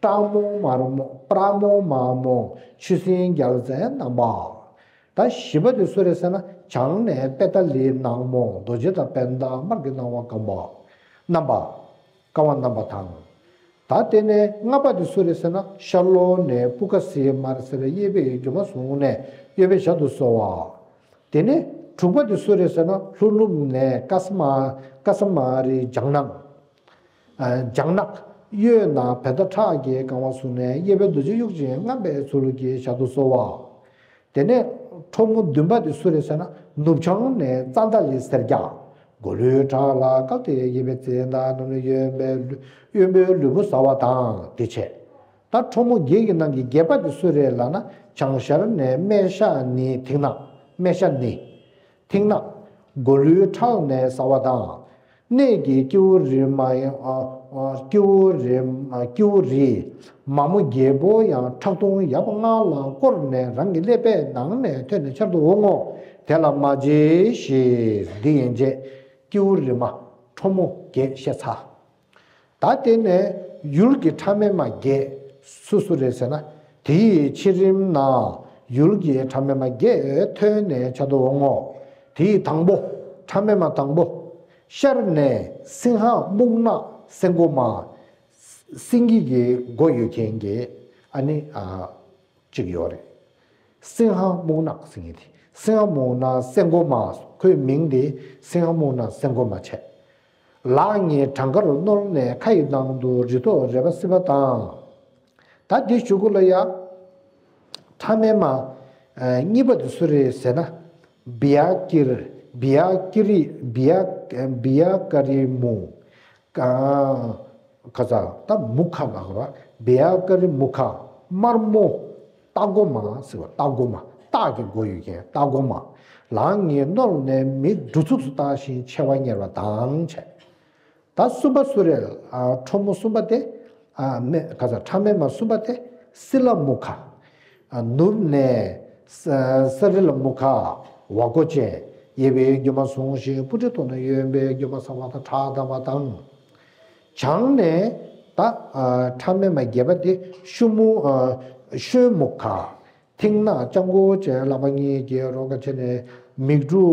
སྤྲང་མོ་དམར་མོ་སྤྲང་མོ་དམར་མོ་ཆུ་སྲིན་རྒྱལ་མཚན་བསྣམས་པ། ད་བཞི་པ་དེ་སུ་རེད་ཟེར་ན། བྱང་ནས་པད་ད་ལི་ནག་མོ་རྡོ་རྗེ་དང་བེན་ད་དམར་གྱི་སྣང་བ་བསྐང་བ་བསྣམས་པ། བསྐང་བ་བསྣམས་པ་དང་། ད་དེ་ནས་ལྔ་པ་དེ་སུ་རེད་ཟེར་ན། ཤར་ལྷོ་ནས་སྤུ་ཁ་སི་དམར་སེར་གཡས་པས་སྒྱུ་མ་བཟུང་ནས་གཡོན་པས་ཞལ་དུ་གསོལ་བ། དེ་ནས་དྲུག་པ་དེ་སུ་རེད་ཟེར་ན། ལྷོ་ནུབ་ནས་ཀ་ས་མ་ཀ་ས་མ་རི་ལྗང་ནག་ཨ་ལྗང་ནག་གཡོན་ན་བེན་ད་ཁྲག་གི་རྐང་པ་བཟུང་ནས་གཡས་པས་རྡོ་རྗེ་དབྱུག་ཅིང་རྔམ་པའི་ཚུལ་གྱིས་ཞལ་དུ་གསོལ་བ། དེ་ནས་ཁྲོ་མོ་བདུན་པ་དེ་སུ་རེད་ཟེར་ན། ནུབ་བྱང་ནས་ཙན་ད་ལི་སེར་སྐྱ། མགོ་ལུས་ཁྲག་ལ་བཀབ་སྟེ་གཡས་པས་ཙན་དན་ནམ་གཡོན་པས་གཡོན་པོའི་ལུས་པོ་ཟ་བ་དང་དེ་བྱས། ད་ཁྲོ་མོ་བརྒྱད་ཀྱི་ནང་གི་བརྒྱད་པ་དེ་སུ་རེད་ལབ་ན། བྱང་ཤར་ནས་སྨེ་ཤ་ནི་མཐིང་ནག་སྨེ་ཤ་ནི་མཐིང་ནག་མགོ་ལུས་ཁྲག་ནས་ཟ་བ་དང་། གནས་ཀྱི་སྐྱེས་བུ་རིས་མ་ཡང་ཨ་ཨ་སྐྱེས་བུ་རིས་ཨ་སྐྱེས་བུ་རིས་མ་མོ་བརྒྱད་པོ་ཡང་ཁྲག་འཐུང་ཡབ་ལྔ་ལ་བསྐོར་ནས་རང་གི་ཀླད་པའི་ནང་ནས་ཐོན་ནས་འཆར་དུ་འོང་ངོ་། དེ་ལ་མ་བྱེད་ཞེས། འདི་ཡན་ཆད་སྐྱེས་བུ་རིས་མ་ཁྲོ་མོ་བརྒྱད་བཤད་ཚར། ད་དེ་ནས་ཡུལ་གྱི་ཕྲ་མེན་མ་བརྒྱད་སུ་སུ་རེད་ཟེར་ན། དེའི་ཕྱི་རིམ་ན་ཡུལ་གྱི་ཕྲ་མེན་མ་བརྒྱད་ཐོན་ནས་འཆར་དུ་འོང་ངོ་། དེའི་དང་པོ་ཕྲ་མེན་མ་དང་པོ། ཤར་ནས་སིང་ཧ་སྨུག་ནག་སེང་གོ་མ། སེང་གེ་གི་མགོ་ཡོད་མཁན་གྱི་ཨ་ནི་ཨ་གཅིག་ཡོད་རེད། སིང་ཧ་སྨུག་ནག་ཟེར་མཁན་དེ། སིང་ཧ་སྨུག་ནག་སེང་གོ་མ། ཁོའི་མིང་དེ་སིང་ཧ་སྨུག་ནག་སེང་གོ་མ་བྱས། ལག་གཉིས་བྲང་ཁར་བསྣོལ་ནས་ཁ་ཡི་ནང་དུ་རི་ཐོག་རལ་པ་སྲིད་པ་དང་། ད་འདི་གཞུག་གུ་ལ་ཡ། ཕྲ་མེན་མ་གཉིས་པ་དེ་སུ་རེད་ཟེར་ན། བི་ཡ་ཀི་རི། བི་ཡ་ཀི་རི། བི་ཡ་བི་ཡ་ཀ་རི་མུ། ཁ་ཚ་ད་མུ་ཁ་ལ་གོ་ར། བི་ཡ་ཀ་རི་མུ་ཁ་དམར་མོ། སྟག་མགོ་མ་ཟེར་བ། སྟག་མགོ་མ། སྟག་གི་མགོ་ཡོད་མཁན་སྟག་མགོ་མ། ལག་གཉིས་བསྣོལ་ནས་མིག་འབྲུ་ཚུགས་སུ་བལྟ་ཞིང་མཆེ་བ་གཉེར་བ་དང་བྱས། ད་གསུམ་པ་སུ་རེད། ཨ་ཁྲོ་མོ་གསུམ་པ་དེ། ཨ་མེ་ག་ས་ཕྲ་མེན་མ་གསུམ་པ་དེ་སི་ལ་མུ་ཁ། ཨ་ནུབ་ནས་ས་ས་རི་ལ་མུ་ཁ་བ་གོ་ཅན། གཡས་པས་སྒྱུ་མ་བཟུང་ཞིང་སྤུ་གྲི་ཐོགས་ནས་གཡོན་པས་སྒྱུ་མ་ཟ་བ་དང་ཁྲག་འདམ་པ་དང་། བྱང་ནས་ད་ཨ་ཕྲ་མེན་མ་བརྒྱད་པ་དེ་ཤུ་མུ་ཨ་ཤོན་མུ་ཁ། མཐིང་ནག་སྤྱང་ཀོ་ཅན། ལག་པ་གཉིས་ཀྱིས་རོ་ཁ་བྱས་ནས་མིག་འབྲུ་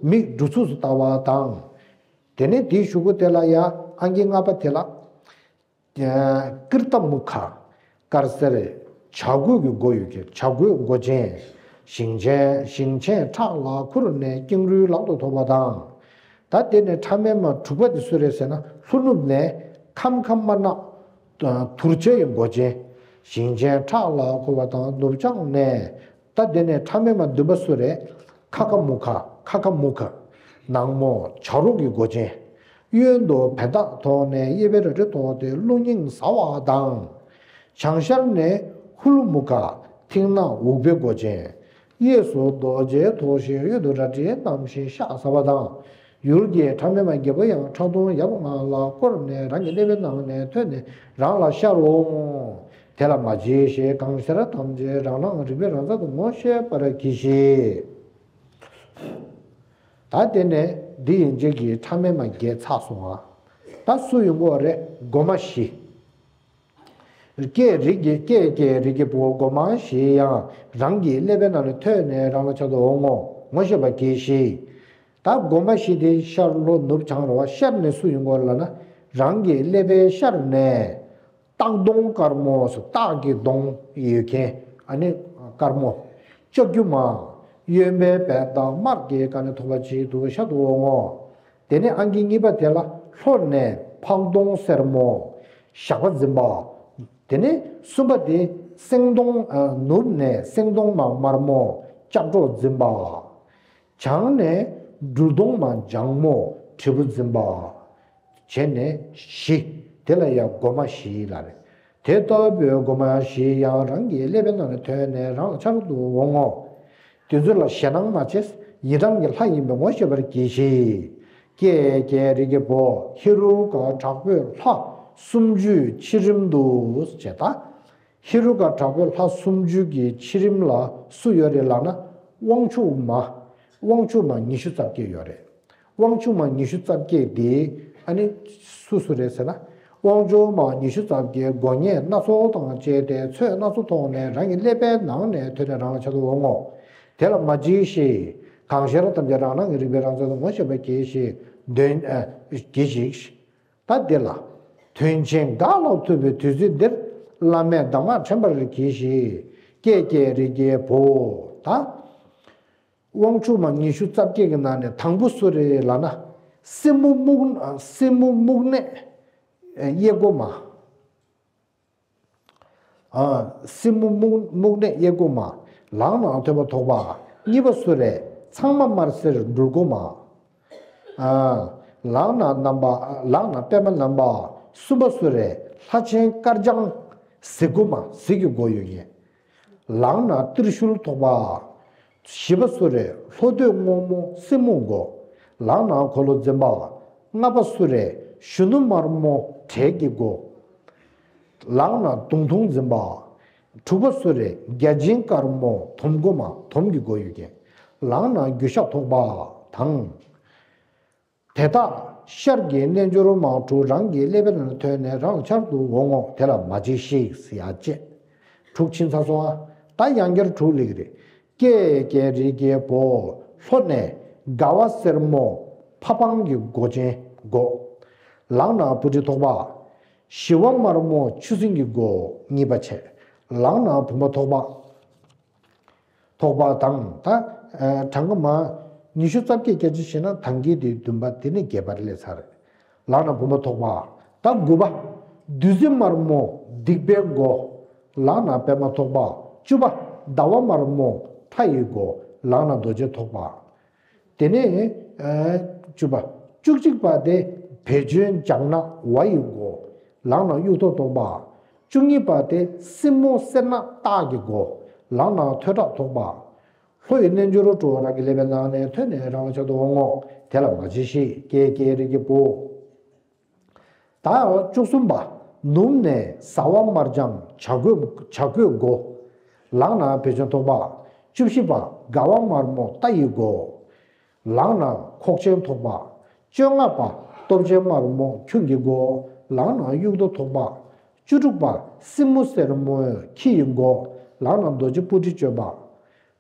མིག་འབྲུ་ཚུགས་སུ་ལྟ་བ་དང་། དེ་ནས་དེའི་གཞུག་གུ་དེ་ལ་ཡ་ཨང་ཀི་ལྔ་པ་དེ་ལ། ཀིརྟ་མུ་ཁ། དཀར་སེར་བྱ་རྒོད་ཀྱི་མགོ་ཡོད་ཀྱི་བྱ་རྒོད་མགོ་ཅན། ཞིང་ཆེན་ཞིང་ཆེན་ཁྲག་ལ་ཁུར་ནས་ཀེང་རུས་ལག་ཏུ་ཐོགས་པ་དང་། ད་དེ་ནས་ཕྲ་མེན་མ་དྲུག་པ་དེ་སུ་རེད་ཟེར་ན། ལྷོ་ནུབ་ནས་ཁམ་ཁམ་དམར་ནག་དུར་བྱའི་མགོ་ཅན། ཞིང་ཆེན་ཁྲག་ལ་ཁུར་བ་དང་། ནུབ་བྱང་ནས། ད་དེ་ནས་ཕྲ་མེན་མ་བདུན་པ་སུ་རེད། ཁ་ཁ་མུ་ཁ། ཁ་ཁ་མུ་ཁ། ནག་མོ་བྱ་རོག་གི་མགོ་ཅན། གཡོན་དུ་བན་སྟག་ཐོགས་ནས་གཡས་པས་རལ་གྲི་ཐོགས་ཏེ་རླུང་སྙིང་ཟ་བ་དང་། བྱང་ཤར་ནས་ཧུ་ལུ་མུ་ཁ། མཐིང་ནག་འུག་པའི་མགོ་ཅན། གཡས་སུ་རྡོ་རྗེ་ཐོགས་ཤིང་གཡོན་དུ་རལ་གྲི་བསྣམས་ཤིང་ཤ་ཟ་བ་དང་། ཡུལ་གྱི་ཕྲ་མེན་མ་བརྒྱད་པོ་ཡང་ཁྲག་འཐུང་ཡབ་ལྔ་ལ་བསྐོར་ནས་རང་གི་ཀླད་པའི་ནང་ནས་ཐོན་ནས་རང་ལ་ཤར་འོང་། དེ་ལ་མ་བརྗེད་ཞིག་གང་ཞིག་ཐམས་ཅད་རང་སྣང་རིག་པའི་རང་རྩལ་དུ་ངོ་ཤེས་པར་གྱིས་ཤིག་ད་དེ་ནས་འདི་ཡན་ཆད་ཀྱི་ཕྲ་མེན་མ་བརྒྱད་ཚར་སོང་ང་། ད་སུ་ཡོང་གི་ཡོད་རེད། མགོ་མ་བཞི། ཀྱེ་རིགས་ཀྱི་ཀྱེ་ཀྱེ་རིགས་ཀྱི་བུ། མགོ་མ་བཞི་ཡང་རང་གི་ཀླད་པའི་ནང་ནས་ཐོན་ནས་རང་ལ་ཆགས་སུ་འོང་ངོ་། ངོ་ཤེས་པར་གྱིས་ཤིག་ད་མགོ་མ་བཞི་དེ་ཤར་ལྷོ་ནུབ་བྱང་རེད་བ། ཤར་ནས་སུ་ཡོང་གི་ཡོད་རེད་ལབ་ན། རང་གི་ཀླད་པའི་ཤར་ནས། སྟག་གདོང་དཀར་མོ་སོ། སྟག་གི་གདོང་ཡོད་མཁན། ཨ་ནི་དཀར་མོ། ལྕགས་ཀྱུ་མ། གཡོན་པས་བན་སྟག་དམར་གྱི་སྒ་ནས་ཐོགས་པ་ཆེད་དུ་ཤར་དུ་འོང་ངོ་། དེ་ནས་ཨང་ཀི་གཉིས་པ་དེ་ལ་ལྷོ་ནས་ཕག་གདོང་སེར་མོ། ཞགས་པ་འཛིན་པ། དེ་ནས་གསུམ་པ་དེ་སེང་གདོང་། ཨ་ནུབ་ནས་སེང་གདོང་མ་དམར་མོ་ལྕགས་སྒྲོག་འཛིན་པ། བྱང་ནས་འབྲུ་གདོང་མ་ལྗང་མོ་དྲིལ་བུ་འཛིན་པ། བྱས་ནས་བཞི། དེ་ལ་ཡང་མགོ་མ་བཞི་ལབ་རེད། དེ་ལྟ་བུའི་མགོ་མ་བཞི་ཡང་རང་གི་ཀླད་པའི་ནང་ནས་ཐོན་ནས་རང་ལ་འཆར་དུ་འོང་ངོ་། དེ་ཚོ་ལ་ཞེད་སྣང་མ་བྱེད། ཡི་དམ་གྱི་ལྷ་ཡིན་པས་ངོ་ཤེས་པར་གྱིས་ཤིག་ཀྱེ་ཀྱེ་རིགས་ཀྱི་བུ། ཧེ་རུ་ཀ་དྲག་པོའི་ལྷ་སུམ་ཅུའི་ཕྱི་རིམ་དུ་བྱས་ད། ཧེ་རུ་ཀ་དྲག་པོའི་ལྷ་སུམ་ཅུ་གི་ཕྱི་རིམ་ལ་སུ་ཡོད་རེད་ལབ་ན། དབང་ཕྱུག་མ། དབང་ཕྱུག་མ་ཉི་ཤུ་རྩ་བརྒྱད་ཡོད་རེད། དབང་ཕྱུག་མ་ཉི་ཤུ་རྩ་བརྒྱད་དེ་ཨ་ནི་སུ་སུ་རེད་ཟེར་ན། དབང་ཕྱུག་མ་ཉི་ཤུ་རྩ་བརྒྱད་མགོ་བརྙན་སྣ་ཚོགས་དང་བཅས་ཏེ་ཚོས་སྣ་ཚོགས་ཐོགས་ནས་རང་གི་ཀླད་པའི་ནང་ནས་ཐོན་ནས་རང་ལ་ཆགས་སུ་འོང་ངོ་། དེ་ལ་མ་བརྗེད་ཤིག་གང་ཞིག་ཐམས་ཅད་རང་སྣང་གི་རིག་པའི་རང་རྩལ་དུ་ངོ་ཤེས་པར་གྱིས་ཤིག་དོན་ཨ་གྱིས་ཤིག་ད་འདི་ལ། དོན་ཆེན་འགའ་ལ་ཐུག་པའི་དུས་ཚོད་འདིར། བླ་མས་གདམས་ངག་དྲན་པར་གྱིས་ཤིག་ཀྱེ་ཀྱེ་རིགས་ཀྱི་བུ། ད། དབང་ཕྱུག་མ་ཉི་ཤུ་རྩ་བརྒྱད་ཀྱི་ནང་ནས་དང་པོ་སུ་རེད་ལབ་ན། སྲིན་མོ་སྨུག་སྲིན་མོ་སྨུག་ནག་གཡས་སྒོ་མ། ཨ། སྲིན་མོ་སྨུག་སྨུག་ནག་གཡས་སྒོ་མ། ལག་ན་ཐོད་པ་ཐོགས་པ། གཉིས་པ་སུ་རེད། ཚང་མ་དམར་སེར་སྦྲུལ་མགོ་མ། ཨ། ལག་ན་བསྣམས་པ། ལག་ན་པདྨ་བསྣམས་པ། གསུམ་པ་སུ་རེད། ལྷ་ཆེན་དཀར་ལྗང་གཟིག་མགོ་མ། གཟིག་གི་མགོ་ཡོད་མཁན། ལག་ན་ཏྲི་ཤུལ་ཐོགས་པ། བཞི་པ་སུ་རེད། ལྷོ་སྟོད་སྔོན་མོ་སྲིན་མོ་མགོ། ལག་ན་འཁོར་ལོ་འཛིན་པ། ལྔ་པ་སུ་རེད། གཞོན་ནུ་དམར་མོ་དྲེད་ཀྱི་མགོ། ལག་ན་མདུང་ཐུང་འཛིན་པ། དྲུག་པ་སུ་རེད། བརྒྱ་བྱིན་དཀར་མོ་དོམ་མགོ་མ། དོམ་གྱི་མགོ་ཡོད་མཁན། ལག་ན་རྒྱུ་ཞགས་ཐོགས་པ་དང་། དེ་དག་ཤར་གྱི་རྣལ་འབྱོར་མ་དྲུག་རང་གི་ཀླད་པའི་ནང་ནས་ཐོན་ནས་རང་ལ་འཆར་དུ་འོང་ངོ་། དེ་ལ་མ་བརྗེད་ཤིག་ཟེར་ཡ་བཅས། དྲུག་ཕྱིན་ཚར་སོང་ཨ། ད་ཡང་བསྐྱར་དྲུག་སླེབས་ཀྱི་རེད། ཀྱེ་ཀྱེ་རིགས་ཀྱི་བུ། ལྷོ་ནས་དགའ་བ་སེར་མོ་ཕ་འཕང་གི་མགོ་ཅན་མགོ། ལག་ན་སྤུ་གྲི་ཐོགས་པ། ཞི་བ་དམར་མོ་ཆུ་སྲིན་གྱི་མགོ། གཉིས་པ་བྱས། ལག་ན་བུམ་པ་ཐོགས་པ། ཐོགས་པ་དང་། ད་གྲངས་ཀ་མ་ཉི་ཤུ་རྩ་བརྒྱད་བརྒྱ་ཅིག་བྱས་ན་ད་གིན་དེ་བདུན་པ་དེ་ནི་བརྒྱད་པར་སླེབས་ཚར་རེད། ལག་ན་བུམ་པ་ཐོགས་པ། ད་དགུ་པ། བདུད་རྩི་དམར་མོ་སྡིག་པའི་མགོ། ལག་ན་པདྨ་ཐོགས་པ། བཅུ་པ། ཟླ་བ་དམར་མོ་ཁྲ་ཡི་མགོ། ལག་ན་རྡོ་རྗེ་ཐོགས་པ། དེ་ནས་ཨ་བཅུ་པ། བཅུ་གཅིག་པ་དེ་བེ་ཅོན་ལྗང་ནག་ཝ་ཡི་མགོ། ལག་ན་དབྱུག་ཏོ་ཐོགས་པ། བཅུ་གཉིས་པ་དེ་སྲིན་མོ་སེར་ནག་སྟག་གི་མགོ། ལག་ན་ཐོད་ཁྲག་ཐོགས་པ། ལྷོ་ཡི་རྣལ་འབྱོར་དྲུག་རང་གི་ཀླད་པའི་ནང་ནས་ཐོན་ནས་རང་ལ་འཆར་དུ་འོང་ངོ་། དེ་ལ་མ་བརྗེད་ཤིག་ཀྱེ་ཀྱེ་རིགས་ཀྱི་བུ། ད་བཅུ་གསུམ་པ། ནུབ་ནས་ཟ་བ་དམར་ལྗང་བྱ་རྒོད་བྱ་རྒོད་མགོ། ལག་ན་བེ་ཅོན་ཐོགས་པ། བཅུ་བཞི་པ་དགའ་བ་དམར་མོ་རྟ་ཡི་མགོ། ལག་ན་ཁོག་ཆེན་ཐོགས་པ། བཅོ་ལྔ་པ་སྟོབས་ཆེན་དམར་མོ་ཁྱུང་གི་མགོ། ལག་ན་དབྱུག་ཏོ་ཐོགས་པ། བཅུ་དྲུག་པ་སྲིན་མོ་སེར་མོའི་ཁྱི་ཡི་མགོ། ལག་ན་རྡོ་རྗེ་སྤུ་གྲི་གཅོད་པ།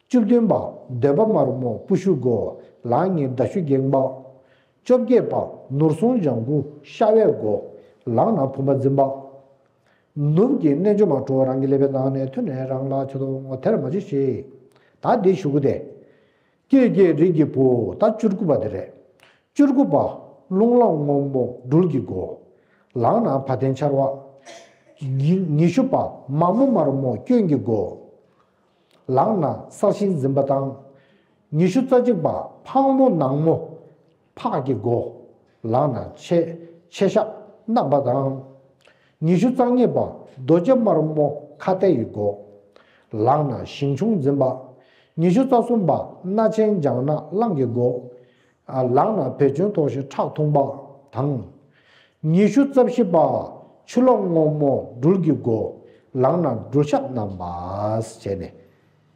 བཅུ་བདུན་པ་འདོད་པ་དམར་མོ་སྤུ་ཤུ་མགོ། ལག་གཉིས་མདའ་གཞུ་འགེངས་པ། བཅོ་བརྒྱད་པ་ནོར་སྲུང་ལྗང་གུ་ཤ་བའི་མགོ། ལག་ན་བུམ་པ་འཛིན་པ། ནུབ་ཀྱི་རྣལ་འབྱོར་མ་ཁྲོ་བོ་རང་གི་ཀླད་པའི་ནང་ནས་ཐོན་ནས་རང་ལ་ཆ་དོ་ངོ་དེར་མ་ཅི་ཞིག་ད་འདི་ཞུ་གི་དེ། ཀྱེ་ཀྱེ་རིགས་ཀྱི་བུ། ད་བཅུ་དགུ་པ་དེ་རེད། བཅུ་དགུ་པ་རླུང་ལྷ་སྔོན་མོ་སྦྲུལ་གྱི་མགོ། ལག་ན་བ་དན་འཕྱར་བ། ཉི་ཉི་ཤུ་པ་མ་མོ་དམར་མོ་སྐྱོན་གྱི་མགོ། ལག་ན་སྲ་ཞིང་འཛིན་པ་དང་། ཉི་ཤུ་རྩ་གཅིག་པ་ཕག་མོ་ནག་མོ་ཕག་གི་མགོ། ལག་ན་ཆེ་ཆེ་ཤ་བསྣམས་པ་དང་། ཉི་ཤུ་རྩ་གཉིས་པ་རྡོ་རྗེ་དམར་མོ་ཁྭ་ཏའི་མགོ། ལག་ན་ཞིང་ཆུང་འཛིན་པ། ཉི་ཤུ་རྩ་གསུམ་པ་སྣ་ཆེན་ལྗང་ནག་གླང་གི་མགོ། ལག་ན་བེ་ཅོན་ཐོགས་ཤིང་ཁྲག་འཐུང་བ་དང་། ཉི་ཤུ་རྩ་བཞི་པ་ཆུ་ལྷ་སྔོན་མོ་སྦྲུལ་གྱི་མགོ། ལག་ན་སྦྲུལ་ཞགས་བསྣམས་པ་བྱས་ནས།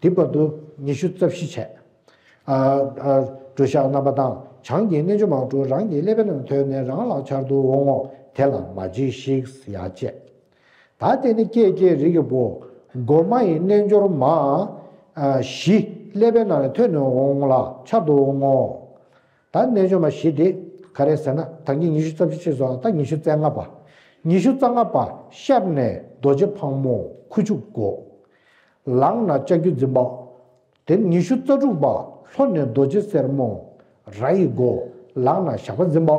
འདི་བར་དུ་ཉི་ཤུ་རྩ་བཞི་བྱས། ཨ་ཨ་སྦྲུལ་ཞགས་བསྣམས་པ་དང་བྱང་གི་རྣལ་འབྱོར་མ་ཁྲོ་རང་གི་ཀླད་པའི་ནང་ཐོན་ནས་རང་ལ་འཕྱར་དུ་འོང་ངོ་། དེ་ལ་མ་འཇིགས་ཤིག་ཡ་བྱས། ད་དེ་ནི་ཀྱེ་ཀྱེ་རིགས་ཀྱི་བུ། མགོ་མ་ཡི་རྣལ་འབྱོར་མ་ཨ་བཞི་ཀླད་པའི་ནང་ནས་ཐོན་ནས་འོང་ལ་འཕྱར་དུ་འོང་ངོ་། ད་རྣལ་འབྱོར་མ་བཞི་དེ་ག་རེ་ཟེར་ན་ད་གིན་ཉི་ཤུ་རྩ་བཞི་བྱས་སོང་། ད་ཉི་ཤུ་རྩ་ལྔ་པ། ཉི་ཤུ་རྩ་ལྔ་པ་ཤར་ནས་རྡོ་རྗེ་ཕག་མོ་ཁུ་བྱུག་མགོ། ལག་ན་ལྕགས་ཀྱུ་འཛིན་པ། དེ་ཉི་ཤུ་རྩ་དྲུག་པ་ལྷོ་ནས་རྡོ་རྗེ་སེར་མོ་ར་ཡི་མགོ། ལག་ན་ཞགས་པ་འཛིན་པ།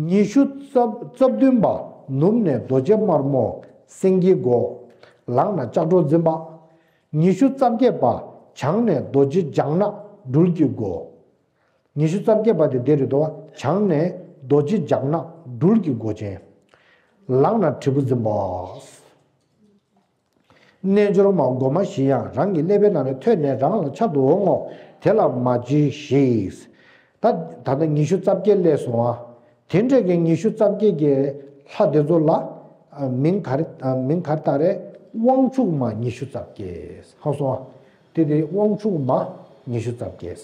ཉི་ཤུ་རྩ་རྩ་བདུན་པ་ནུབ་ནས་རྡོ་རྗེ་དམར་མོ་སེང་གེའི་མགོ། ལག་ན་ལྕགས་སྒྲོག་འཛིན་པ། ཉི་ཤུ་རྩ་བརྒྱད་པ་བྱང་ནས་རྡོ་རྗེ་ལྗང་ནག་སྦྲུལ་གྱི་མགོ། ཉི་ཤུ་རྩ་བརྒྱད་པ་དེ་འདི་རེད་དོ། བྱང་ནས་རྡོ་རྗེ་ལྗང་ནག་སྦྲུལ་གྱི་མགོ་ཅན། ལག་ན་དྲིལ་བུ་འཛིན་པ། རྣལ་འབྱོར་མ་མགོ་མ་བཞི་ཡང་རང་གི་ཀླད་པའི་ནང་ནས་ཐོན་ནས་རང་ལ་འཕྱར་དུ་འོང་ངོ་། དེ་ལ་མ་འཇིགས་ཤིག་ད་ད་ལྟ་ཉི་ཤུ་རྩ་བརྒྱད་སླེབས་སོང་ཨ། དེ་འདྲ་གི་ཉི་ཤུ་རྩ་བརྒྱད་ཀྱི་ལྷ་དེ་ཚོ་ལ་མིང་ག་རེ་མིང་ག་རེ་བཏགས་རེད། དབང་ཕྱུག་མ་ཉི་ཤུ་རྩ་བརྒྱད་ཧ་སོང་ཨ། དེ་དེ་དབང་ཕྱུག་མ་ཉི་ཤུ་རྩ་བརྒྱད།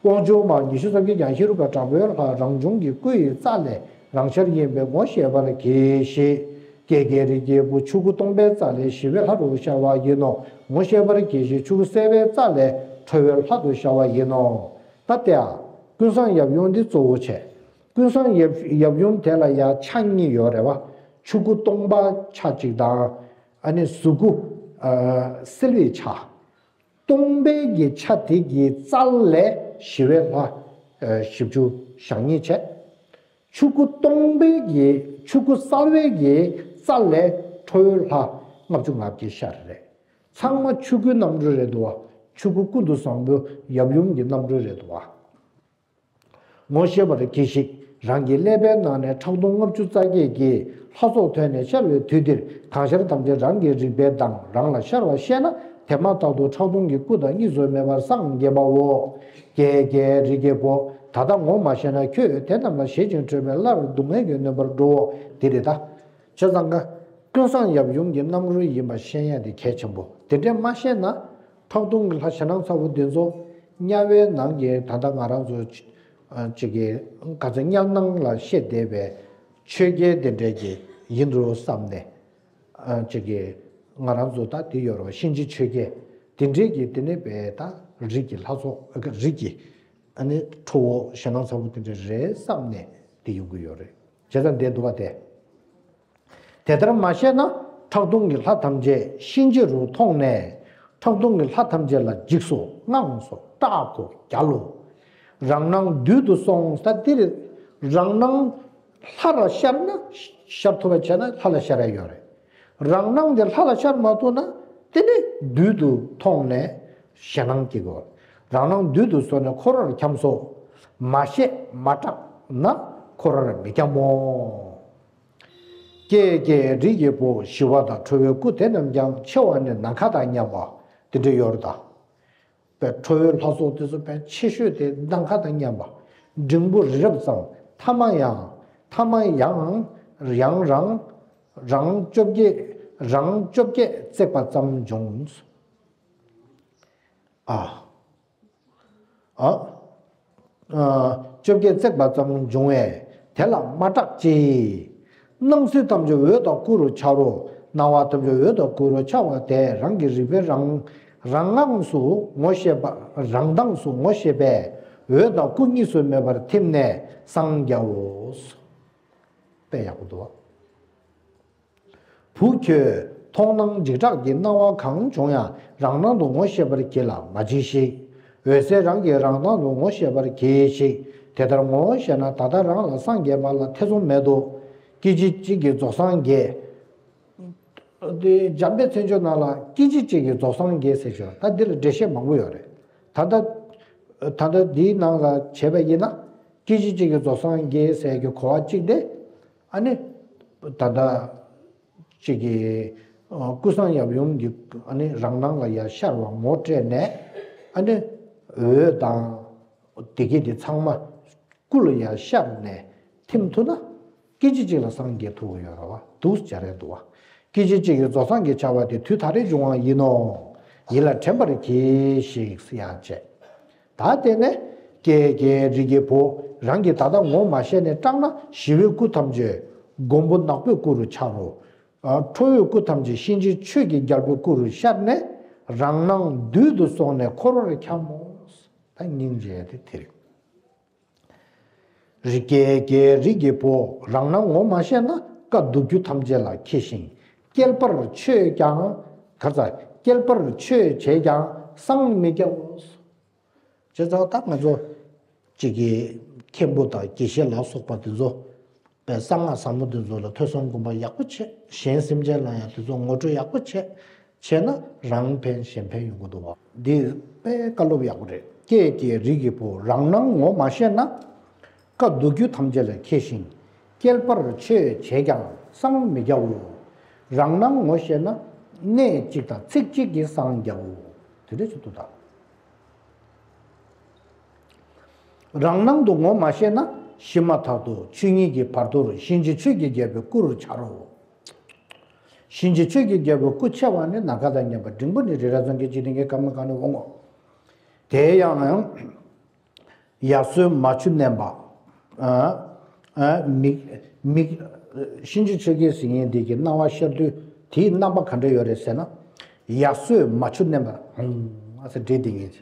དབང་ཕྱུག་མ་ཉི་ཤུ་རྩ་བརྒྱད་ཀྱང་ཧེ་རུ་ཀ་དྲག་པོའི་ལྷ་རང་བྱུང་གི་སྐུ་ཡི་རྩ་ལས་རང་ཤར་ཡིན་པས་ངོ་ཤེས་པར་གྱིས་ཤིག་ཀྱེ་ཀྱེ་རིགས་ཀྱི་བུ། ཆོས་སྐུ་སྟོང་པའི་རྩ་ལས་ཞི་བའི་ལྷ་རུ་ཤར་བ་ཡིན་ནོ། ངོ་ཤེས་པར་གྱིས་ཤིག་ཆོས་སྐུ་གསལ་བའི་རྩ་ལས་ཁྲོ་བོའི་ལྷ་དུ་ཤར་བ་ཡིན་ནོ། ད་ལྟའང་ཀུན་བཟང་ཡབ་ཡུམ་འདི་གཙོ་བོ་བྱས། ཀུན་བཟང་ཡབ་ཡབ་ཡུམ་དེ་ལ་ཡང་ཆ་གཉིས་ཡོད་རེད་བ། ཆོས་སྐུ་སྟོང་པ་ཆ་གཅིག་དང་། ཨ་ནི་གཟུགས་སྐུ་ཨ་གསལ་བའི་ཆ། སྟོང་པའི་གི་ཆ་དེ་གི་རྩ་ལས་ཞི་བའི་ལྷ་ཨ་བཞི་བཅུ་ཞེ་གཉིས་བྱས། ཆོས་སྐུ་སྟོང་པའི་གི་ཆོས་སྐུ་གསལ་བའི་གི་རྩ་ལས་ཁྲོ་བོའི་ལྷ་ལྔ་བཅུ་ང་བརྒྱད་ཤར་རེད། ཚང་མ་ཆོས་སྐུའི་རྣམ་སྤྲུལ་རེད་འདུག་བ། ཆོས་སྐུ་ཀུན་ཏུ་བཟང་པོའི་ཡབ་ཡུམ་གྱི་རྣམ་སྤྲུལ་རེད་འདུག་བ། ངོ་ཤེས་པར་གྱིས་ཤིག་རང་གི་ཀླད་པའི་ནང་ནས་ཁྲག་འཐུང་ལྔ་བཅུ་རྩ་བརྒྱད་ཀྱི་ལྷ་ཚོགས་ཐོན་ནས་ཤར་བའི་དུས་འདིར་གང་ཤར་ཐམས་ཅད་རང་གི་རིག་པའི་མདངས་རང་ལ་ཤར་བ་ཤེས་ན། དེ་མ་ཐག་ཏུ་ཁྲག་འཐུང་གི་སྐུ་དང་གཉིས་སུ་མེད་པར་སངས་རྒྱས་པའོ། ཀྱེ་ཀྱེ་རིགས་ཀྱི་བུ། ད་ལྟ་ངོ་མ་ཤེས་ན་ཁྱོད་དེ་རྣམས་ལ་ཞེད་ཅིང་ཁྲོས་པས་སླར་སྡུག་བསྔལ་གྱིས་ནོན་པར་འགྲོའོ། འདི་རེད་ད། བྱས་ཙང་ཀ་ཀུན་བཟང་ཡབ་ཡུམ་གྱི་རྣམ་རོལ་ཡིན་པ་ཤེས་ཡ་དེ་གལ་ཆེན་པོ། དེ་འདྲས་མ་ཤེས་ན། ཁྲག་འཐུང་གི་ལྷ་ཞེད་སྣང་ཚ་བོ་འདི་ཚོ་དམྱལ་བའི་ནང་གི་ད་ལྟ་ང་རང་ཚོ་ཅིག་གི་ག་ཚོད་དམྱལ་ནང་ལ་བཤད་བསྡད་པའི་ཆོས་རྒྱལ་དེ་འདྲས་ཀྱི་ཡིན་འགྲོ་བསམ་ནས་ཅིག་གི་ང་རང་ཚོ་ད་དེ་ཡོད་རེད་བ། གཤིན་རྗེ་ཆོས་རྒྱལ་དེ་འདྲས་ཀྱི་དེ་ནས་པའི་ད་རིགས་ཀྱི་ལྷ་ཚོགས་རིགས་ཀྱི་ཨ་ནི་ཁྲོ་བོ་ཞེད་སྣང་ཚ་བོ་དེ་འདྲས་རེད་བསམ་ནས་དེ་ཡོང་གི་ཡོད་རེད། བྱས་ཙང་དེ་འདུག་བ་དེ། དེ་ལྟར་མ་ཤེས་ན་ཁྲག་འཐུང་གི་ལྷ་ཐམས་ཅད་གཤིན་རྗེ་རུ་མཐོང་ནས། ཁྲག་འཐུང་གི་ལྷ་ཐམས་ཅད་ལ་འཇིགས་སོ། དངངས་སོ། སྐྲག་གོ། བརྒྱལ་ལོ། རང་སྣང་བདུད་དུ་སོང་ས། དེ་རེད། རང་སྣང་ལྷ་ལ་ཤར་ན་ཤར་ཐུབ་པ་བྱས་ན་ལྷ་ལ་ཤར་ཡ་ཡོད་རེད། རང་སྣང་དེ་ལྷ་ལ་ཤར་མ་ཐུབ་ན་དེ་ནི་བདུད་དུ་མཐོང་ནས་ཞེད་སྣང་སྐྱེ་གོ། རང་སྣང་བདུད་དུ་སོང་ནས་འཁོར་བར་འཁྱམས་སོ། མ་ཤེས་མ་སྐྲག་ན་འཁོར་བར་མི་འཁྱམ་མོ། ཀྱེ་ཀྱེ་རིགས་ཀྱི་བུ། ཞི་བ་དང་ཁྲོ་བོའི་སྐུ་དེ་རྣམས་ཀྱང་ཆེ་བ་ནི་ནམ་མཁའ་དང་མཉམ་པ། དེ་འདྲ་ཡོད་རེད་ད། པའི་ཁྲོ་བོའི་ལྷ་ཚོགས་དེ་ཚོ་པའི་ཆེ་ཤོས་དེ་ནམ་མཁའ་དང་མཉམ་པ། འབྲིང་པོ་རི་རབ་ཙམ། ཐ་མ་ཡང་ཐ་མ་ཡང་ཡང་རང་ རང་བཅོ་བརྒྱད་རང་བཅོ་བརྒྱད་བརྩེགས་པ་ཙམ་འབྱུང་། ཨ། ཨ། བཅོ་བརྒྱད་བརྩེགས་པ་ཙམ་འབྱུང་བས་དེ་ལ་མ་སྐྲག་ཅིག། སྣང་སྲིད་ཐམས་ཅད་འོད་དང་སྐུ་རུ་འཆར་རོ། སྣང་བ་ཐམས་ཅད་འོད་དང་སྐུ་རུ་འཆར་བ་དེ་རང་གི་རིག་པའི་རང་རང་ངང་སུ་ངོ་ཤེས་པ་རང་མདངས་སུ་ངོ་ཤེས་པས་འོད་དང་སྐུ་གཉིས་སུ་མེད་པར་ཐིམ་ནས་སངས་རྒྱའོ། དཔེ་ཡག་པོ་འདུག་བ། བུ་ཁྱོད། མཐོང་སྣང་འཇིགས་སྐྲག་གི་སྣང་བ་གང་བྱུང་ཡང་རང་སྣང་དུ་ངོ་ཤེས་པར་གྱིས་ལ་མ་འཇིགས་ཤིག། འོད་གསལ་རང་གི་རང་སྣང་དུ་ངོ་ཤེས་པར་གྱིས་ཤིག། དེ་ལྟར་ངོ་ཤེས་ན་ད་ལྟ་རང་ལ་སངས་རྒྱས་པ་ལ་ཐེ་ཚོམ་མེད་དོ། སྐད་ཅིག་གཅིག་གིས་རྫོགས་སངས་རྒྱས། འདི་འཇམ་དཔལ་མཚན་བརྗོད་ནང་ལ་སྐད་ཅིག་གཅིག་གིས་རྫོགས་སངས་རྒྱས་ཟེར་ཞོར་ད་འདི་ལ་འགྲེལ་བཤད་མང་པོ་ཡོད་རེད། ད་ལྟ་ད་ལྟ་འདིའི་ནང་ལ་བྱས་པ་ཡིན་ན་སྐད་ཅིག་གཅིག་གིས་རྫོགས་སངས་རྒྱས་ཟེར་གྱི་གོ་བ་གཅིག་དེ། ཨ་ནི། ད་ལྟ། གཅིག་གི་ཨ་ཀུན་བཟང་ཡབ་ཡུམ་གྱི་ཨ་ནི་རང་སྣང་ལ་ཡར་ཤར་བ་ངོ་སྤྲད་ནས། ཨ་ནི། འོད་དང་། བདེ་སྐྱིད་དེ་ཚང་མ། སྐུ་ལ་ཡར་ཤར་ནས་ཐིམ་ཐུབ་ན། སྐད་ཅིག་གཅིག་ལ་སངས་རྒྱས་ཐུབ་ཀྱི་ཡོད་རེད་བ། འདུག་སེ་བྱ་རེད་འདུག་བ། སྐད་ཅིག་གཅིག་གིས་རྫོགས་སངས་རྒྱས་བྱ་བ་དེ་དུས་ད་རེས་འབྱུང་བ་ཡིན་ནོ། ཡིད་ལ་དྲན་པར་གྱིས་ཤིག་ཡང་བྱས། ད་དེ་ནས། ཀྱེ་ཀྱེ་རིགས་ཀྱི་བུ། རང་གིས་ད་ལྟ་ངོ་མ་ཤེས་ནས་སྐྲག་ན་ཞི་བའི་སྐུ་ཐམས་ཅད་མགོན་པོ་ནག་པོའི་སྐུ་རུ་འཆར་རོ། ཨ་ཁྲོ་བོའི་སྐུ་ཐམས་ཅད་གཤིན་རྗེ་ཆོས་ཀྱི་རྒྱལ་པོའི་སྐུ་རུ་ཤར་ནས་རང་སྣང་བདུད་དུ་སོང་ནས་འཁོར་བར་འཁྱམ་མོ། ད་སྙིང་རྗེ་དེ་དེ་རེད། རིགས་ཀྱེ་ཀྱེ་རིགས་ཀྱི་བུ། རང་སྣང་ངོ་མ་ཤེས་ན་དཀའ་སྡུག་རྒྱུ་ཐམས་ཅད་ལ་མཁས་ཤིང་། བསྐལ་པར་ཆོས་ཀྱང་། ག་ཚ། བསྐལ་པར་ཆོས་བྱས་ཀྱང་སངས་མི་རྒྱའོ། བྱས་ཙང་ད་ང་ཚོ་གཅིག་གི་མཁན་པོ་དང་དགེ་བཤེས་ལ་སོགས་པ་དེ་ཚོ་དཔེ་གསང་སྔགས་ཟབ་མོ་དེ་ཚོ་ལ་ཐོས་བསམ་སྒོམ་པ་ཡག་པོ་བྱེད། གཞན་སེམས་ཅན་ལ་ཡང་དེ་ཚོ་ངོ་སྤྲོད་ཡག་པོ་བྱེད། བྱས་ན་རང་ཕན་གཞན་ཕན་ཡོང་གི་འདུག་བ། འདི་དཔེ་བཀའ་སློབ་ཡག་པོ་རེད། ཀྱེ་ཀྱེ་རིགས་ཀྱི་བུ། རང་སྣང་ངོ་མ་ཤེས་ན། དཀའ་སྡུག་རྒྱུ་ཐམས་ཅད་ལ་མཁས་ཤིང་། བསྐལ་པར་ཆོས་བྱས་ཀྱང་སངས་མི་རྒྱའོ། རང་སྣང་ངོ་ཤེས་ན། གནས་གཅིག་དང་ཚིག་གཅིག་གིས་སངས་རྒྱའོ། དེ་འདྲ་ཞིག་འདུག་ད། རང་སྣང་དུ་ངོ་མ་ཤེས་ན། ཤི་མ་ཐག་ཏུ་ཆོས་ཉིད་ཀྱི་བར་དོར་གཤིན་རྗེ་ཆོས་ཀྱི་རྒྱལ་པོའི་སྐུ་རུ་འཆར་རོ། གཤིན་རྗེ་ཆོས་ཀྱི་རྒྱལ་པོའི་སྐུ་ཆེ་བ་ནི་ནམ་མཁའ་དང་མཉམ་པ། འབྲིང་པོ་ནི་རི་རབ་བཟང་གི་འཇིག་རྟེན་གྱི་ཁམས་གང་ནས་འོང་ངོ་། དེ་ཡང་ཡང་། ཡར་སོས་མ་ཆུ་མནན་པ། ཨ། ཨ། མིག་མིག་གཤིན་རྗེ་ཆོས་རྒྱལ་ཟེར་མཁན་འདི་གི་སྣང་བ་ཤར་དུས་དེའི་རྣམ་པ་ག་འདྲ་ཡོད་རེད་ཟེར་ན། ཡར་སོས་མ་ཆུ་མནན་པ། ཧུང་། ཨ་ཙི་འདྲེ་འདི་ངེས།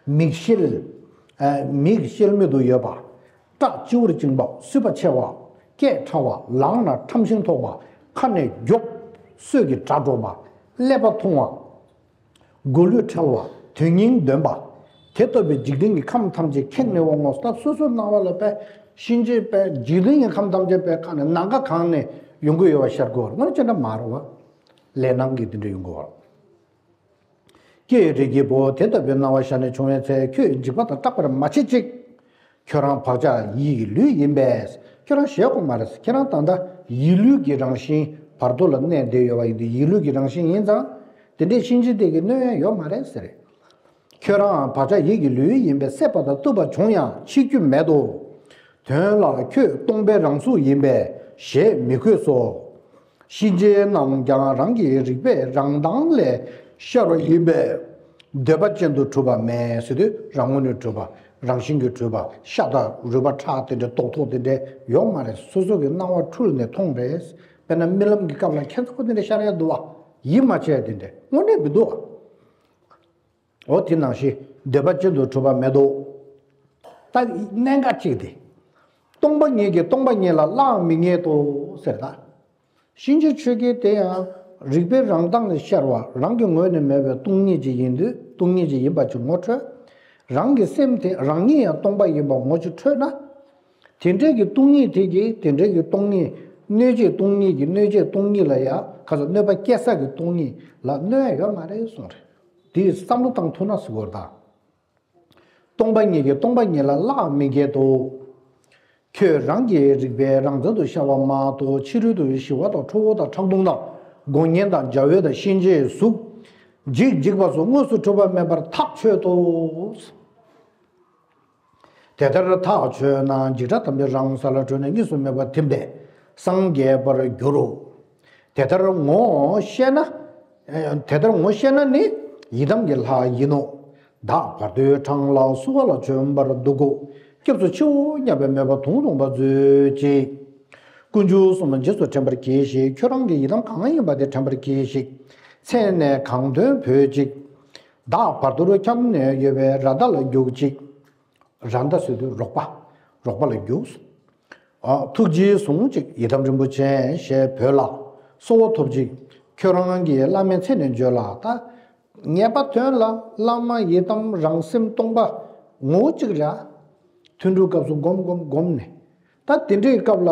མིག་ཤེལ། ཨ། མིག་ཤེལ་མེད་དུ་ཡོད་པ། སྐྲ་སྤྱི་བོར་བཅིངས་པ། སྲུབས་པ་ཆེ་བ། སྐད་ཕྲ་བ། ལངས་ན་ཁྲམ་ཤིང་ཐོགས་པ། ཁ་ནས་མགྱོགས་སོད་ཀྱི་སྒྲ་སྒྲོག་པ། ཀླད་པ་ཐུང་བ། མགོ་ལུས་ཕྲལ་བ། དོན་སྙིང་འདོན་པ། དེ་ལྟ་བུའི་འཇིག་རྟེན་གྱི་ཁམས་ཐམས་ཅད་ཁེངས་ནས་འོང་ངོ་། ད་སོ་སོའི་སྣང་བ་ལ་དཔེ་གཤིན་རྗེ་དཔེ་འཇིག་རྟེན་གྱི་ཁམས་ཐམས་ཅད་དཔེ་ཁ་ནས་ནམ་མཁའ་གང་ནས་ཡོང་གི་ཡོད་པ་ཤར་དགོས་པ་རེད། དངོས་གནས་བྱས་ན་མ་རེད་བ། ལས་སྣང་གིས་དེ་འདྲ་ཡོང་གི་ཡོད་པ་རེད། ཀྱེ་རིགས་ཀྱི་བུ། དེ་ལྟ་བུའི་སྣང་བ་ཤར་ནས་བྱུང་བའི་ཚེ་ཁྱོད་འཇིགས་པ་དང་སྐྲག་པར་མ་བྱེད་ཅིག། ཁྱོད་རང་བག་ཆགས་ཡིད་ཀྱི་ལུས་ཡིན་པས། ཁྱོད་རང་ཞེད་དགོས་མ་རེད། ཁྱེད་རང་ད་ལྟ་ཡིད་ལུས་ཀྱི་རང་བཞིན་བར་དོ་ལ་གནས་བསྡད་ཡོད་པ་ཡིན་དུས་ཡིད་ལུས་ཀྱི་རང་བཞིན་ཡིན་ཙང་། དེ་འདྲའི་གཤིན་རྗེ་དེ་གིས་གནོད་ཡ་ཡོད་མ་རེད་ཟེར། ཁྱོད་རང་བག་ཆགས་ཡིད་ཀྱི་ལུས་ཡིན་པས་བསད་པ་དང་གཏུབ་པ་བྱུང་ཡང་འཆི་རྒྱུ་མེད་དོ། དོན་ལ་ཁྱོད་སྟོང་པའི་རང་གཟུགས་ཡིན་པས་ཞེད་མི་དགོས་སོ། གཤིན་རྗེའི་རྣམས་ཀྱང་རང་གི་རིག་པའི་རང་མདངས་ལས་ཤར་བ་ཡིན་པས། འདོད་པ་ཅན་དུ་གྲུབ་པ་མེད་ཟེར་དུས་རང་ངོས་ནས་གྲུབ་པ། རང་བཞིན་གྱིས་གྲུབ་པ། ཤ་དང་རུས་པ་ཁྲག་དེ་འདྲའི་རྡོག་ཐོག་དེ་འདྲའི་ཡོད་མ་རེད། སོ་སོ་གི་སྣང་བ་འཁྲུལ་ནས་མཐོང་རེད། དཔེར་ན་རྨི་ལམ་གྱི་སྐབས་ལ་ཁྱད་མཚར་པོ་དེ་འདྲ་ཤར་ཡ་འདུག་བ། ཡིད་མ་ཆེས་དེ་འདྲ་དངོས་གནས་མི་འདུག་བ། འོ་དེ་ནང་བཞིན་འདོད་པ་ཅན་དུ་གྲུབ་པ་མེད་དོ། ད་གནད་འགག་གཅིག་དེ། སྟོང་པ་ཉིད་ཀྱིས་སྟོང་པ་ཉིད་ལ་བརླག་མི་ཉེས་དོ་ཟེར་ད། གཤིན་རྗེ་ཆོས་རྒྱལ་དེ་ཡང་རིག་པའི་རང་མདངས་ལས་ཤར་བ། རང་གི་ངོས་ནས་མེད་པའི་སྟོང་ཉིད་ཅིག་ཡིན་དུས་སྟོང་ཉིད་ཅིག་ཡིན་པ་ཅིག་ངོ་འཕྲོད། རང་གི་སེམས་དེ་རང་ཉིད་ཡང་སྟོང་པ་ཡིན་པ་ངོ་ཅིག་འཕྲོད་ན། དེ་འདྲའི་གི་སྟོང་ཉིད་དེ་གིས་དེ་འདྲའི་གི་སྟོང་ཉིད། གནོད་བྱེད་སྟོང་ཉིད་ཀྱི་གནོད་བྱེད་སྟོང་ཉིད་ལ་ཡང་ག་ཚོད་གནོད་པ་སྐྱེལ་ས་གི་སྟོང་ཉིད་ལ་གནོད་ཡ་ཡོད་མ་རེད་གསུངས་རེད། དེ་བསམ་བློ་བཏང་ཐུབ་ན་ཟེར་དགོས་རེད་ད། སྟོང་པ་ཉིད་ཀྱིས་སྟོང་པ་ཉིད་ལ་བརླག་མི་ཉེས་དོ། ཁྱོད་རང་གི་རིག་པའི་རང་མཚན་དུ་ཤར་བ་མ་གཏོགས་ཕྱི་རོལ་དུ་ཞི་བ་དང་ཁྲོ་བོ་དང་ཁྲག་འཐུང་དང་སྒོ་ངན་དང་འཇའ་འོད་དང་གཤིན་རྗེའི་གཟུགས། འཇིགས་འཇིགས་པ་སོགས་དངོས་སུ་གྲུབ་པ་མེད་པར་ཐག་ཆོད་དོ། དེ་ལྟར་ཐག་ཆོད་ན་འཇིགས་སྐྲག་ཐམས་ཅད་རང་ས་ལ་གྲོལ་ནས་གཉིས་སུ་མེད་པར་ཐིམ་པས་སངས་རྒྱས་པར་འགྱུར་རོ། དེ་ལྟར་ངོ་ཤེས་ན། དེ་ལྟར་ངོ་ཤེས་ན་ནི་ཡི་དམ་གྱི་ལྷ་ཡིན་ནོ། བདག་བར་དོའི་འཕྲང་ལ་བསུ་བ་ལ་བྱོན་པར་འདུག་གོ། སྐྱབས་སུ་མཆིའོ་སྙམ་པའི་མོས་པ་དུང་དུང་བ་མཛོད་ཅིག། དཀོན་མཆོག་གསུམ་རྗེས་སུ་དྲན་པར་གྱིས་ཤིག། ཁྱོད་རང་གི་ཡི་དམ་གང་ཡིན་པ་དེ་དྲན་པར་གྱིས་ཤིག། མཚན་ནས་གང་ཐོན་བོས་ཅིག། བདག་བར་དོར་འཁྱམས་ནས་ཡོད་པའི་ར་མདའ་ལ་རྒྱུག་ཅིག། ར་མདའ་ཟེར་དུས་རོགས་པ། རོགས་པ་ལ་རྒྱུགས། ཨ། ཐུགས་རྗེས་ཟུངས་ཅིག་ཡི་དམ་རིན་པོ་ཆེ་ཞེས་བོས་ལ་གསོལ་བ་ཐོབ་ཅིག། ཁྱོད་རང་གི་བླ་མའི་མཚན་ནས་བརྗོད་ལ། ད་ངེས་པ་དོན་ལ་བླ་མ་ཡི་དམ་རང་སེམས་སྟོང་པ་ངོ་བོ་གཅིག་ར། ཐུན་དྲུག་སྐབས་སུ་སྒོམ་སྒོམ་སྒོམ་ནས། ད་དེ་འདྲའི་སྐབས་ལ་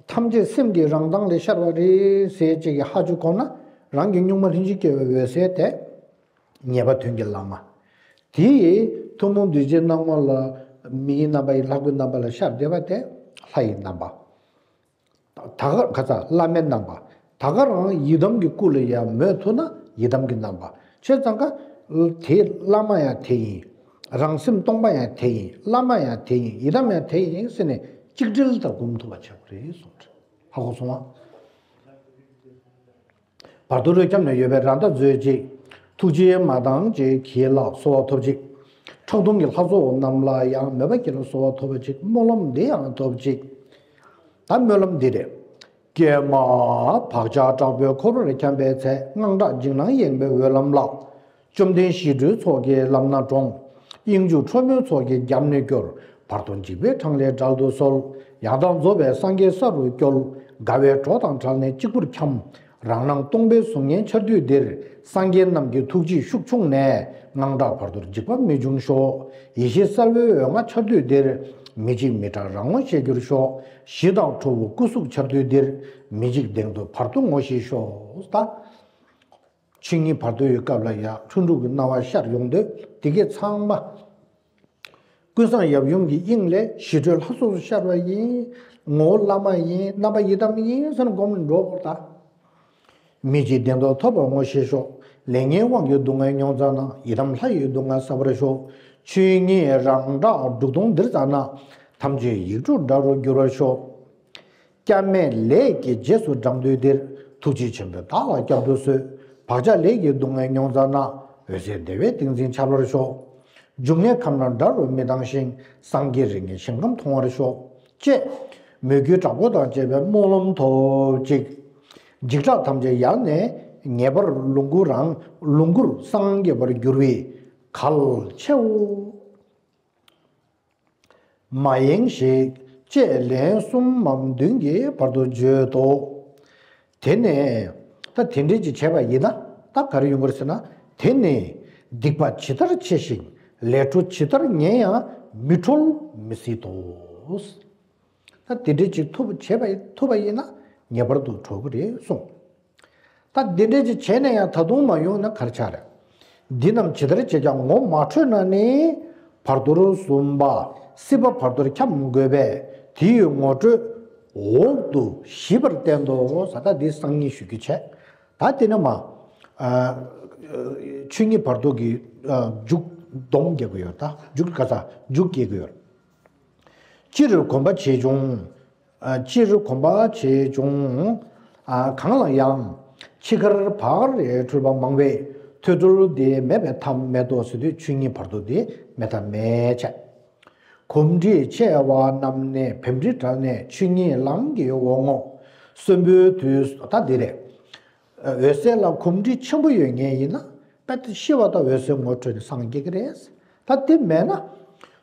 ཐམས་ཅད་སེམས་ཀྱི་རང་མདངས་ལས་ཤར་བ་རེད་ཟེར་ཅིག་གི་ཧ་ཅུ་གོ་ན། རང་གི་གཉུག་མ་ལྷན་ཅིག་སྐྱེས་པའི་འོད་གསལ་དེ། ངེས་པ་དོན་གྱི་བླ་མ། དེ་ཡི་ཐུན་མོང་གདུལ་བྱའི་སྣང་བ་ལ། མིའི་རྣམ་པ་ཡི་ལྷ་སྐུའི་རྣམ་པ་ལ་ཤར་བསྡད་པ་དེ་ལྷ་ཡི་རྣམ་པ། ད་ག་ག་ས་བླ་མའི་རྣམ་པ། ད་ག་རང་ཡི་དམ་གྱི་སྐུ་ལ་ཡང་མོས་ཐུབ་ན་ཡི་དམ་གྱི་རྣམ་པ། བྱས་ཙང་ཀ་དེ་བླ་མ་ཡང་དེ་ཡིན། རང་སེམས་སྟོང་པ་ཡང་དེ་ཡིན། བླ་མ་ཡང་དེ་ཡིན། ཡི་དམ་ཡང་དེ་ཡིན་ཟེར་ནས་གཅིག་སྒྲིལ་དང་སྒོམ་ཐུབ་པ་བྱེད་དགོས་རེད་གསུངས། ཧ་གོ་སོང་ཨ། བར་དོར་འཁྱམས་ནས་ཡོད་པའི་ར་མདའ་མཛོད་ཅིག། ཐུགས་རྗེས་མ་བཏང་ཅིག་གྱིས་ལ་གསོལ་བ་ཐོབ་ཅིག། ཁྲག་འཐུང་གི་ལྷ་ཚོགས་རྣམས་ལ་ཡང་མོས་པ་གྱིས་ལ་གསོལ་བ་ཐོབ་པ་ཅིག། སྨོན་ལམ་འདི་ཡང་ཐོབ་ཅིག། ད་སྨོན་ལམ་འདི་རེད། ཀྱེ་མ། བག་ཆགས་དྲག་པོས་འཁོར་བར་འཁྱམས་པའི་ཚེ། དངངས་སྐྲག་འཇིགས་སྣང་ཡེངས་པའི་འོད་ལམ་ལ། བཅོམ་ལྡན་ཞི་ཁྲོའི་ཚོགས་ཀྱིས་ལམ་སྣ་དྲོངས། དབྱིངས་ཕྱུག་ཁྲོ་མོའི་ཚོགས་ཀྱིས་རྒྱབ་ནས་སྐྱོར། བར་དོ་འཇིགས་པའི་འཕྲང་ལས་བསྒྲལ་དུ་གསོལ། ཡང་དག་རྫོགས་པའི་སངས་རྒྱས་ས་རུ་སྐྱོལ། དགའ་བའི་གྲོགས་དང་བྲལ་ནས་གཅིག་པུར་འཁྱམས། རང་སྣང་སྟོང་པའི་གཟུགས་བརྙན་འཆར་དུས་འདིར། སངས་རྒྱས་རྣམས་ཀྱི་ཐུགས་རྗེས་ཤུགས་ཕྱུང་ནས། དངངས་སྐྲག་བར་དོར་འཇིགས་པ་མི་འབྱུང་ཤོག། ཡེ་ཤེས་གསལ་བའི་འོད་ལྔ་འཆར་དུས་འདིར། མི་འཇིགས་མི་སྐྲག་རང་ངོ་ཤེས་འགྱུར་ཤོག། ཞི་དང་ཁྲོ་བོ་སྐུ་གཟུགས་འཆར་དུས་འདིར། མི་འཇིགས་གདེང་ཐོབ་བར་དོ་ངོ་ཤེས་ཤོག། ད། ཆོས་ཉིད་བར་དོའི་སྐབས་ལ་ཡང་ལྷུན་གྲུབ་ཀྱི་སྣང་བ་ཤར་ཡོང་དུས་དེ་གས་ཚང་མ། ཀུན་བཟང་ཡབ་ཡུམ་གྱི་དབྱིངས་ལས་ཞི་ཁྲོའི་ལྷ་ཚོགས་སུ་ཤར་བ་ཡིན། ངོ་བོ་བླ་མ་ཡིན། རྣམ་པ་ཡི་དམ་ཡིན་ཟེར་ནས་སྒོམ་ནས་འགྲོ་དགོས་ད། མི་འཇིགས་གདེང་ཐོབ་ཐོབ་པར་ངོ་ཤེས་ཤོག། ལས་ངན་དབང་གིས་སྡུག་བསྔལ་མྱོང་ཙ་ན། ཡི་དམ་ལྷ་ཡིས་སྡུག་བསྔལ་བསལ་བར་ཤོག། ཆོས་ཉིད་རང་སྒྲ་འབྲུག་སྟོང་ལྡིར་ཙ་ན། ཐམས་ཅད་ཡིག་དྲུག་སྒྲ་རུ་འགྱུར་བར་ཤོག། སྐྱབས་མེད་ལས་ཀྱི་རྗེས་སུ་འབྲང་དུས་འདིར། ཐུགས་རྗེ་ཆེན་པོས་བདག་ལ་བསྐྱབ་ཏུ་གསོལ། བག་ཆགས་ལས་ཀྱི་སྡུག་བསྔལ་མྱོང་ཙ་ན། འོད་གསལ་བདེ་བའི་ཏིང་འཛིན་འཆར་བར་ཤོག། འབྱུང་ལྔའི་ཁམས་རྣམས་དགྲ་རུ་མི་ལྡང་ཞིང་། སངས་རྒྱས་རིགས་ལྔའི་ཞིང་ཁམས་མཐོང་བར་ཤོག། ཅེས་མོས་གུས་དྲག་པོ་དང་བཅས་པའི་སྨོན་ལམ་ཐོབ་ཅིག། འཇིགས་སྐྲག་ཐམས་ཅད་ཡལ་ནས་ངེས་པར་ལོངས་སྐུ་རང་ལོངས་སྐུར་སངས་རྒྱས་པར་འགྱུར་བའི་གལ་ཆེའོ། མ་ཡེངས་ཤིག། ཅེས་ལན་གསུམ་མམ་བདུན་གྱི་བར་དུ་བརྗོད་དོ། དེ་ནས་ད་དེ་འདྲས་ཅིག་བྱས་པ་ཡིན་ན་ད་ག་རེ་ཡོང་གི་རེད་ཟེར་ན། དེ་ནི་སྡིག་པ་ཇི་ལྟར་ཆེ་ཞིང་ལས་འཕྲོ་ཇི་ལྟར་ངན་ཡང་མི་འཁྲོལ་མི་སྲིད་དོ། ད་དེ་འདྲས་ཅིག་ཐུབ་བྱས་པ་ཐུབ་པ་ཡིན་ན་ངེས་པར་དུ་གྲོལ་གི་རེད་གསུངས། ད་འདི་འདྲས་ཅིག་བྱས་ནས་ཡང་ད་དུང་མ་ཡོང་ན་ག་རེ་ཆགས་རེད། འདི་རྣམས་ཇི་ལྟར་བྱས་ཀྱང་ངོ་མ་འཕྲོད་ན་ནི། བར་དོར་གསུམ་པ་སྲིད་པ་བར་དོར་འཁྱམས་དགོས་པས། དེ་ཡི་ངོ་འཕྲོད་འོག་ཏུ་ཞིབ་པར་བསྟན་ཏོ། ས་ད་འདི་སང་ཉིན་ཞུ་རྒྱུ་བྱས། ད་དེ་ནས་མ། ཨ། ཆོས་ཉིད་བར་དོ་གི། ཨ། མཇུག་སྡོམ་རྒྱག་གི་ཡོད། ད་མཇུག་ག་ས་མཇུག་སྐྱེལ་གི་ཡོད། སྤྱིར་གོམས་པ་ཇི་བྱུང་། ཨ། སྤྱིར་གོམས་པ་ཇི་བྱུང་། ཨ། གང་ལ་ཡང་། འཆི་ཁར་བག་རེ་འཁྲུལ་པ་མང་བས་ཐོས་གྲོལ་འདི་མེད་པའི་ཐབས་མེད་དོ་ཟེར་དུས་ཆོས་ཉིད་བར་དོ་འདི་མེད་ཐབས་མེད་བྱས། གོམས་འདྲིས་ཆེ་བ་རྣམས་ནི་བེམ་འབྲིང་བྲལ་ནས་ཆོས་ཉིད་ལམ་གྱི་འོག་ངོ་། གསོན་པོའི་དུས་སུ་ད་འདི་རེད། འོད་གསལ་ལ་གོམས་འདྲིས་ཆེན་པོ་ཡོད་མཁན་ཡིན་ན། དཔེ་དེ་ཤི་བ་དང་འོད་གསལ་ངོ་འཕྲོད་ནས་སངས་རྒྱས་ཀྱི་རེད། ད་དེ་མེད་ན།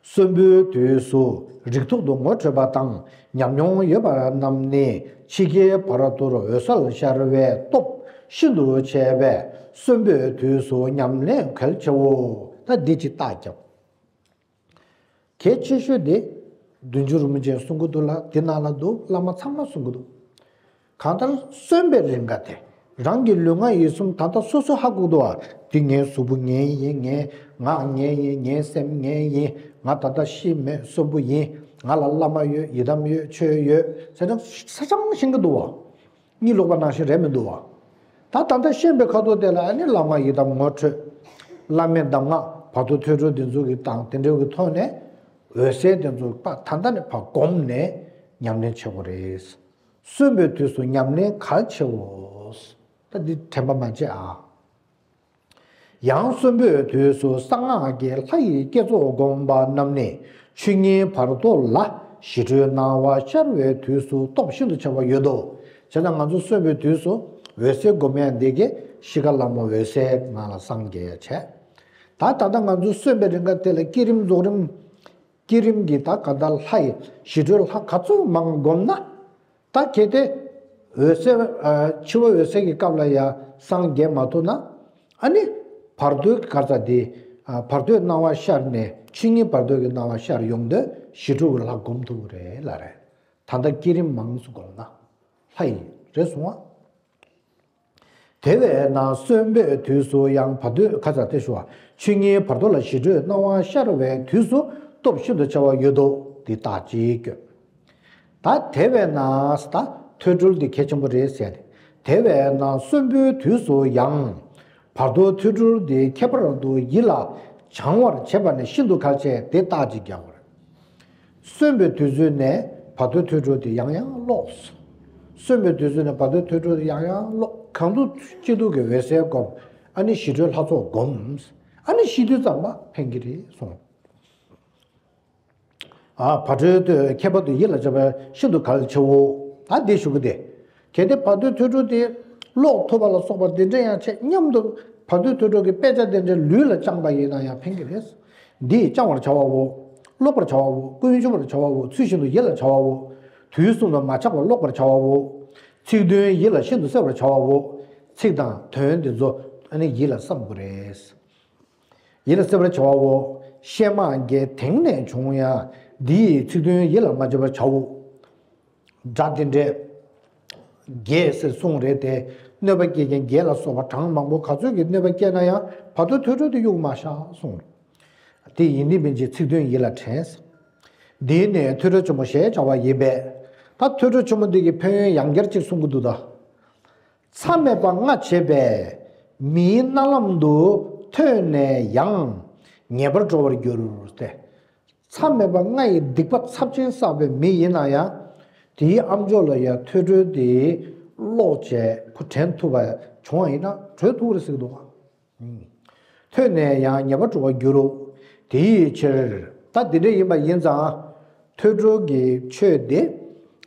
གསོན་པོའི་དུས་སུ་རིགས་ཐོག་ཏུ་ངོ་འཕྲོད་པ་དང་ཉམས་མྱོང་ཡོད་པ་རྣམས་ནི་ཕྱི་རྒྱལ་བར་དོར་འོད་གསལ་ཤར་བའི་སྟོབས་ཤིན་ཏུ་ཆེ་བས་གསོན་པོའི་དུས་སུ་ཉམས་ལེན་གལ་ཆེའོ། ད་འདི་ཅིག་བརྟག་རྒྱབ། གལ་ཆེ་ཤོས་དེ། བདུད་འཇོམས་རིན་པོ་ཆེས་གསུང་གི་འདུག་ལ་དེ་ནང་ལ་འདུག་བླ་མ་ཚང་མ་གསུང་གི་འདུག་གང་ལྟར་གསོན་པོའི་རིམ་ཁ་དེ། རང་གི་ལུས་ངག་ཡིད་གསུམ་ད་ལྟ་སོ་སོ་ཧ་གོ་འདུག་བ། དེ་ངའི་གཟུགས་པོ་ངའི་ཡིན། ངའི་ངག་ངའི་ཡིན། ངའི་སེམས་ངའི་ཡིན། ང་ད་ལྟ་ཤི་མེད་གསོན་པོ་ཡིན། ང་ལ་བླ་མ་ཡོད། ཡི་དམ་ཡོད། ཆོས་ཡོད་ཟེར་ནས་ས་ཆང་ཤེས་ཀྱི་འདུག་བ། གཉིད་ལོག་པ་ནང་བཞིན་རེད་མི་འདུག་བ། ད་ད་ལྟ་ཤེས་པའི་ཁ་ཐོག་དེ་ལ་ཨ་ནི་བླ་མ་ཡི་དམ་ངོ་འཕྲོད། བླ་མའི་གདམས་ངག་བར་དོ་ཐོས་གྲོལ་འདི་ཚོ་གི་དང་དེ་འདྲ་གི་ཐོག་ནས་འོད་གསལ་དེ་ཚོ་ཕར་ད་ལྟ་ནས་ཕར་བསྒོམས་ནས་ཉམས་ལེན་བྱེད་དགོས་རེད། གསོན་པོའི་དུས་སུ་ཉམས་ལེན་གལ་ཆེའོ། ད་འདི་དྲན་པ་མ་བརྗེད་ཨ། ཡང་གསོན་པོའི་དུས་སུ་གསང་སྔགས་ཀྱི་ལྷ་ཡི་བསྐྱེད་རྫོགས་བསྒོམ་པ་རྣམས་ནི་ཆོས་ཉིད་བར་དོ་ལ་ཞི་ཁྲོའི་སྣང་བ་ཤར་བའི་དུས་སུ་སྟོབས་ཤིན་ཏུ་ཆེ་བ་ཡོད་དོ། བྱས་ཙང་ང་ཚོ་གསོན་པོའི་དུས་སུ་འོད་གསལ་སྒོམ་ཡས་འདི་གི་གཤིས་ཀ་ལ་མོ་འོད་གསལ་ངང་ལ་སངས་རྒྱས་བྱས། ད་ད་ལྟ་ང་ཚོ་གསོན་པའི་རིང་ག་དེ་ལ་བསྐྱེད་རིམ་རྫོགས་རིམ། བསྐྱེད་རིམ་གྱི་ད་ག་ད་ལྷ་ཡི་ཞི་ཁྲོའི་ལྷ་ག་ཚོད་མང་བསྒོམ་ན། ད་གལ་ཏེ་འོད་གསལ་ཨ་འཆི་བ་འོད་གསལ་གྱི་སྐབས་ལ་ཡང་སངས་རྒྱས་མ་ཐུབ་ན། ཨ་ནི་བར་དོའི་ག་ཚ་དེ་ཨ་བར་དོའི་སྣང་བ་ཤར་ནས་ཆོས་ཉིད་བར་དོ་གི་སྣང་བ་ཤར་ཡོང་དུས་ཞི་ཁྲོ་གི་ལྷ་བསྒོམ་ཐུབ་ཀྱི་རེད་ལ་རེད། ད་ལྟ་བསྐྱེད་རིམ་མང་སུ་བསྒོམ་ན་ལྷ་ཡི་རེད་གསུང་བ། དེ་བས་ན་གསོན་པོའི་དུས་སུ་ཡང་བར་དོའི་ཁ་ཚ་དེ་ཞུ་བ་ཆོས་ཉིད་བར་དོ་ལ་ཞི་ཁྲོའི་སྣང་བ་ཤར་བའི་དུས་སུ་སྟོབས་ཤིན་ཏུ་ཆེ་བ་ཡོད་དོ། འདི་རྟགས་ཅིག་བཀོད། ད་དེ་བས་ན་ད་ཐོས་གྲོལ་འདི་གལ་ཆེན་པོ་རེད་ཟེར་ཏེ། དེ་བས་ན་གསོན་པོའི་དུས་སུ་ཡང་བར་དོ་ཐོས་གྲོལ་འདི་ཁྱད་པར་དུ་ཡིད་ལ་བྱང་བར་བྱེད་པ་ནི་ཤིན་ཏུ་གལ་ཆེ་དེ་རྟགས་ཅིག་རྒྱག་དགོས། གསོན་པའི་དུས་ཚོད་ནས་བར་དོའི་ཐོས་གྲོལ་དེ་ཡང་ཡང་ཀློག་གསོན་པའི་དུས་ཚོད་ནས་བར་དོའི་ཐོས་གྲོལ་དེ་ཡང་ཡང་ཀློག་གང་དུ་སྐྱིད་སྡུག་གི་འོད་གསལ་སྒོམ། ཨ་ནི་ཞི་ཁྲོའི་ལྷ་ཚོགས་སྒོམ། ཨ་ནི་ཤི་དུས་ཙམ་པ་ཕན་གྱི་རེད་གསུངས། ཨ་བར་དོའི་ཐོས་ཁྱད་པར་དུ་ཡིད་ལ་བྱེད་པ་ཤིན་ཏུ་གལ་ཆེའོ། ད་འདི་ཞུ་གི་དེ། གལ་ཏེ་བར་དོའི་ཐོས་གྲོལ་དེ་ཀློག་ཐུབ་པ་ལ་སོགས་པ་འདི་འདྲ་ཡང་བྱས་མཉམ་དུ་བར་དོའི་ཐོས་གྲོལ་གྱི་དཔེ་ཆ་དེ་འདྲ་ལུས་ལ་བཅངས་པ་ཡིན་ན་ཡང་ཕན་གྱི་རེད། འདི་ཡིས་བཅང་བར་བྱ་བའོ། ཀློག་པར་བྱ་བའོ། ཀུན་ཞུ་བར་བྱ་བའོ། ཚུལ་བཞིན་དུ་ཡིད་ལ་བྱ་བའོ། དུས་གསུམ་དུ་མ་ཆག་པར་ཀློག་པར་བྱ་བའོ། ཚིག་དོན་ཡིད་ལ་ཤིན་ཏུ་གསལ་བར་བྱ་བའོ། ཚིག་དང་དོན་འདི་ཚོ་ཨ་ནི་ཡིད་ལ་བསམ་དགོས་རེད། ཡིད་ལ་གསལ་བར་བྱ་བའོ། གཤེད་མ་བརྒྱད་དེང་ནས་བྱུང་ཡང་། འདི་ཡི་ཚིག་དོན་ཡིད་ལ་མ་བྱེད་པར་བྱའོ། དགྲ་དེ་འདྲས་བརྒྱད་ཟེར་གསུངས་རེད་དེ། གནོད་པ་སྐྱེལ་མཁན་བརྒྱད་ལ་སོགས་པ་གྲངས་མང་པོ་ག་ཚོད་ཀྱི་གནོད་པ་སྐྱེལ་ན་ཡང་བར་དོ་ཐོས་གྲོལ་དུ་གཡུག་མ་བཞག་གསུངས། དེ་ཡིན་དེ་མིན་གྱི་ཚིག་དོན་ཡིད་ལ་དྲན། འདིའི་ནི་ཐོས་གྲོལ་ཆེན་མོ་ཞེས་བྱ་བ་ཡིན་པས། ད་ཐོས་གྲོལ་ཆེན་མོ་འདི་གི་ཕན་ཡོན་ཡང་བསྐྱར་གཅིག་གསུང་གི་འདུག་ད། མཚམས་མེད་པ་ལྔ་བྱེད་པས་མིའི་རྣ་ལམ་དུ་ཐོས་ནས་ཡང་ངེས་པར་འགྲོ་བར་འགྱུར་ཏེ། མཚམས་མེད་པ་ལྔ་ཡི་སྡིག་པ་ཚབས་ཆེན་བསགས་པའི་མི་ཡིན་ན་ཡང་། དེའི་ཨམ་ཅོག་ལ་ཡང་ཐོས་གྲོལ་དེ་ཀློག་བྱས་ཁོ་དྲན་ཐུབ་པ་བྱུང་བ་ཡིན་ན་གྲོལ་ཐུབ་རེད་ཟེར་གི་འདུག་ག་ཐོས་ནས་ཡང་ངེས་པར་འགྲོ་བར་འགྱུར་རོ། དེ་ཡི་ཕྱིར། ད་འདི་འདྲ་ཡིན་པ་ཡིན་ཙང་། ཐོས་གྲོལ་གྱི་ཆོས་དེ།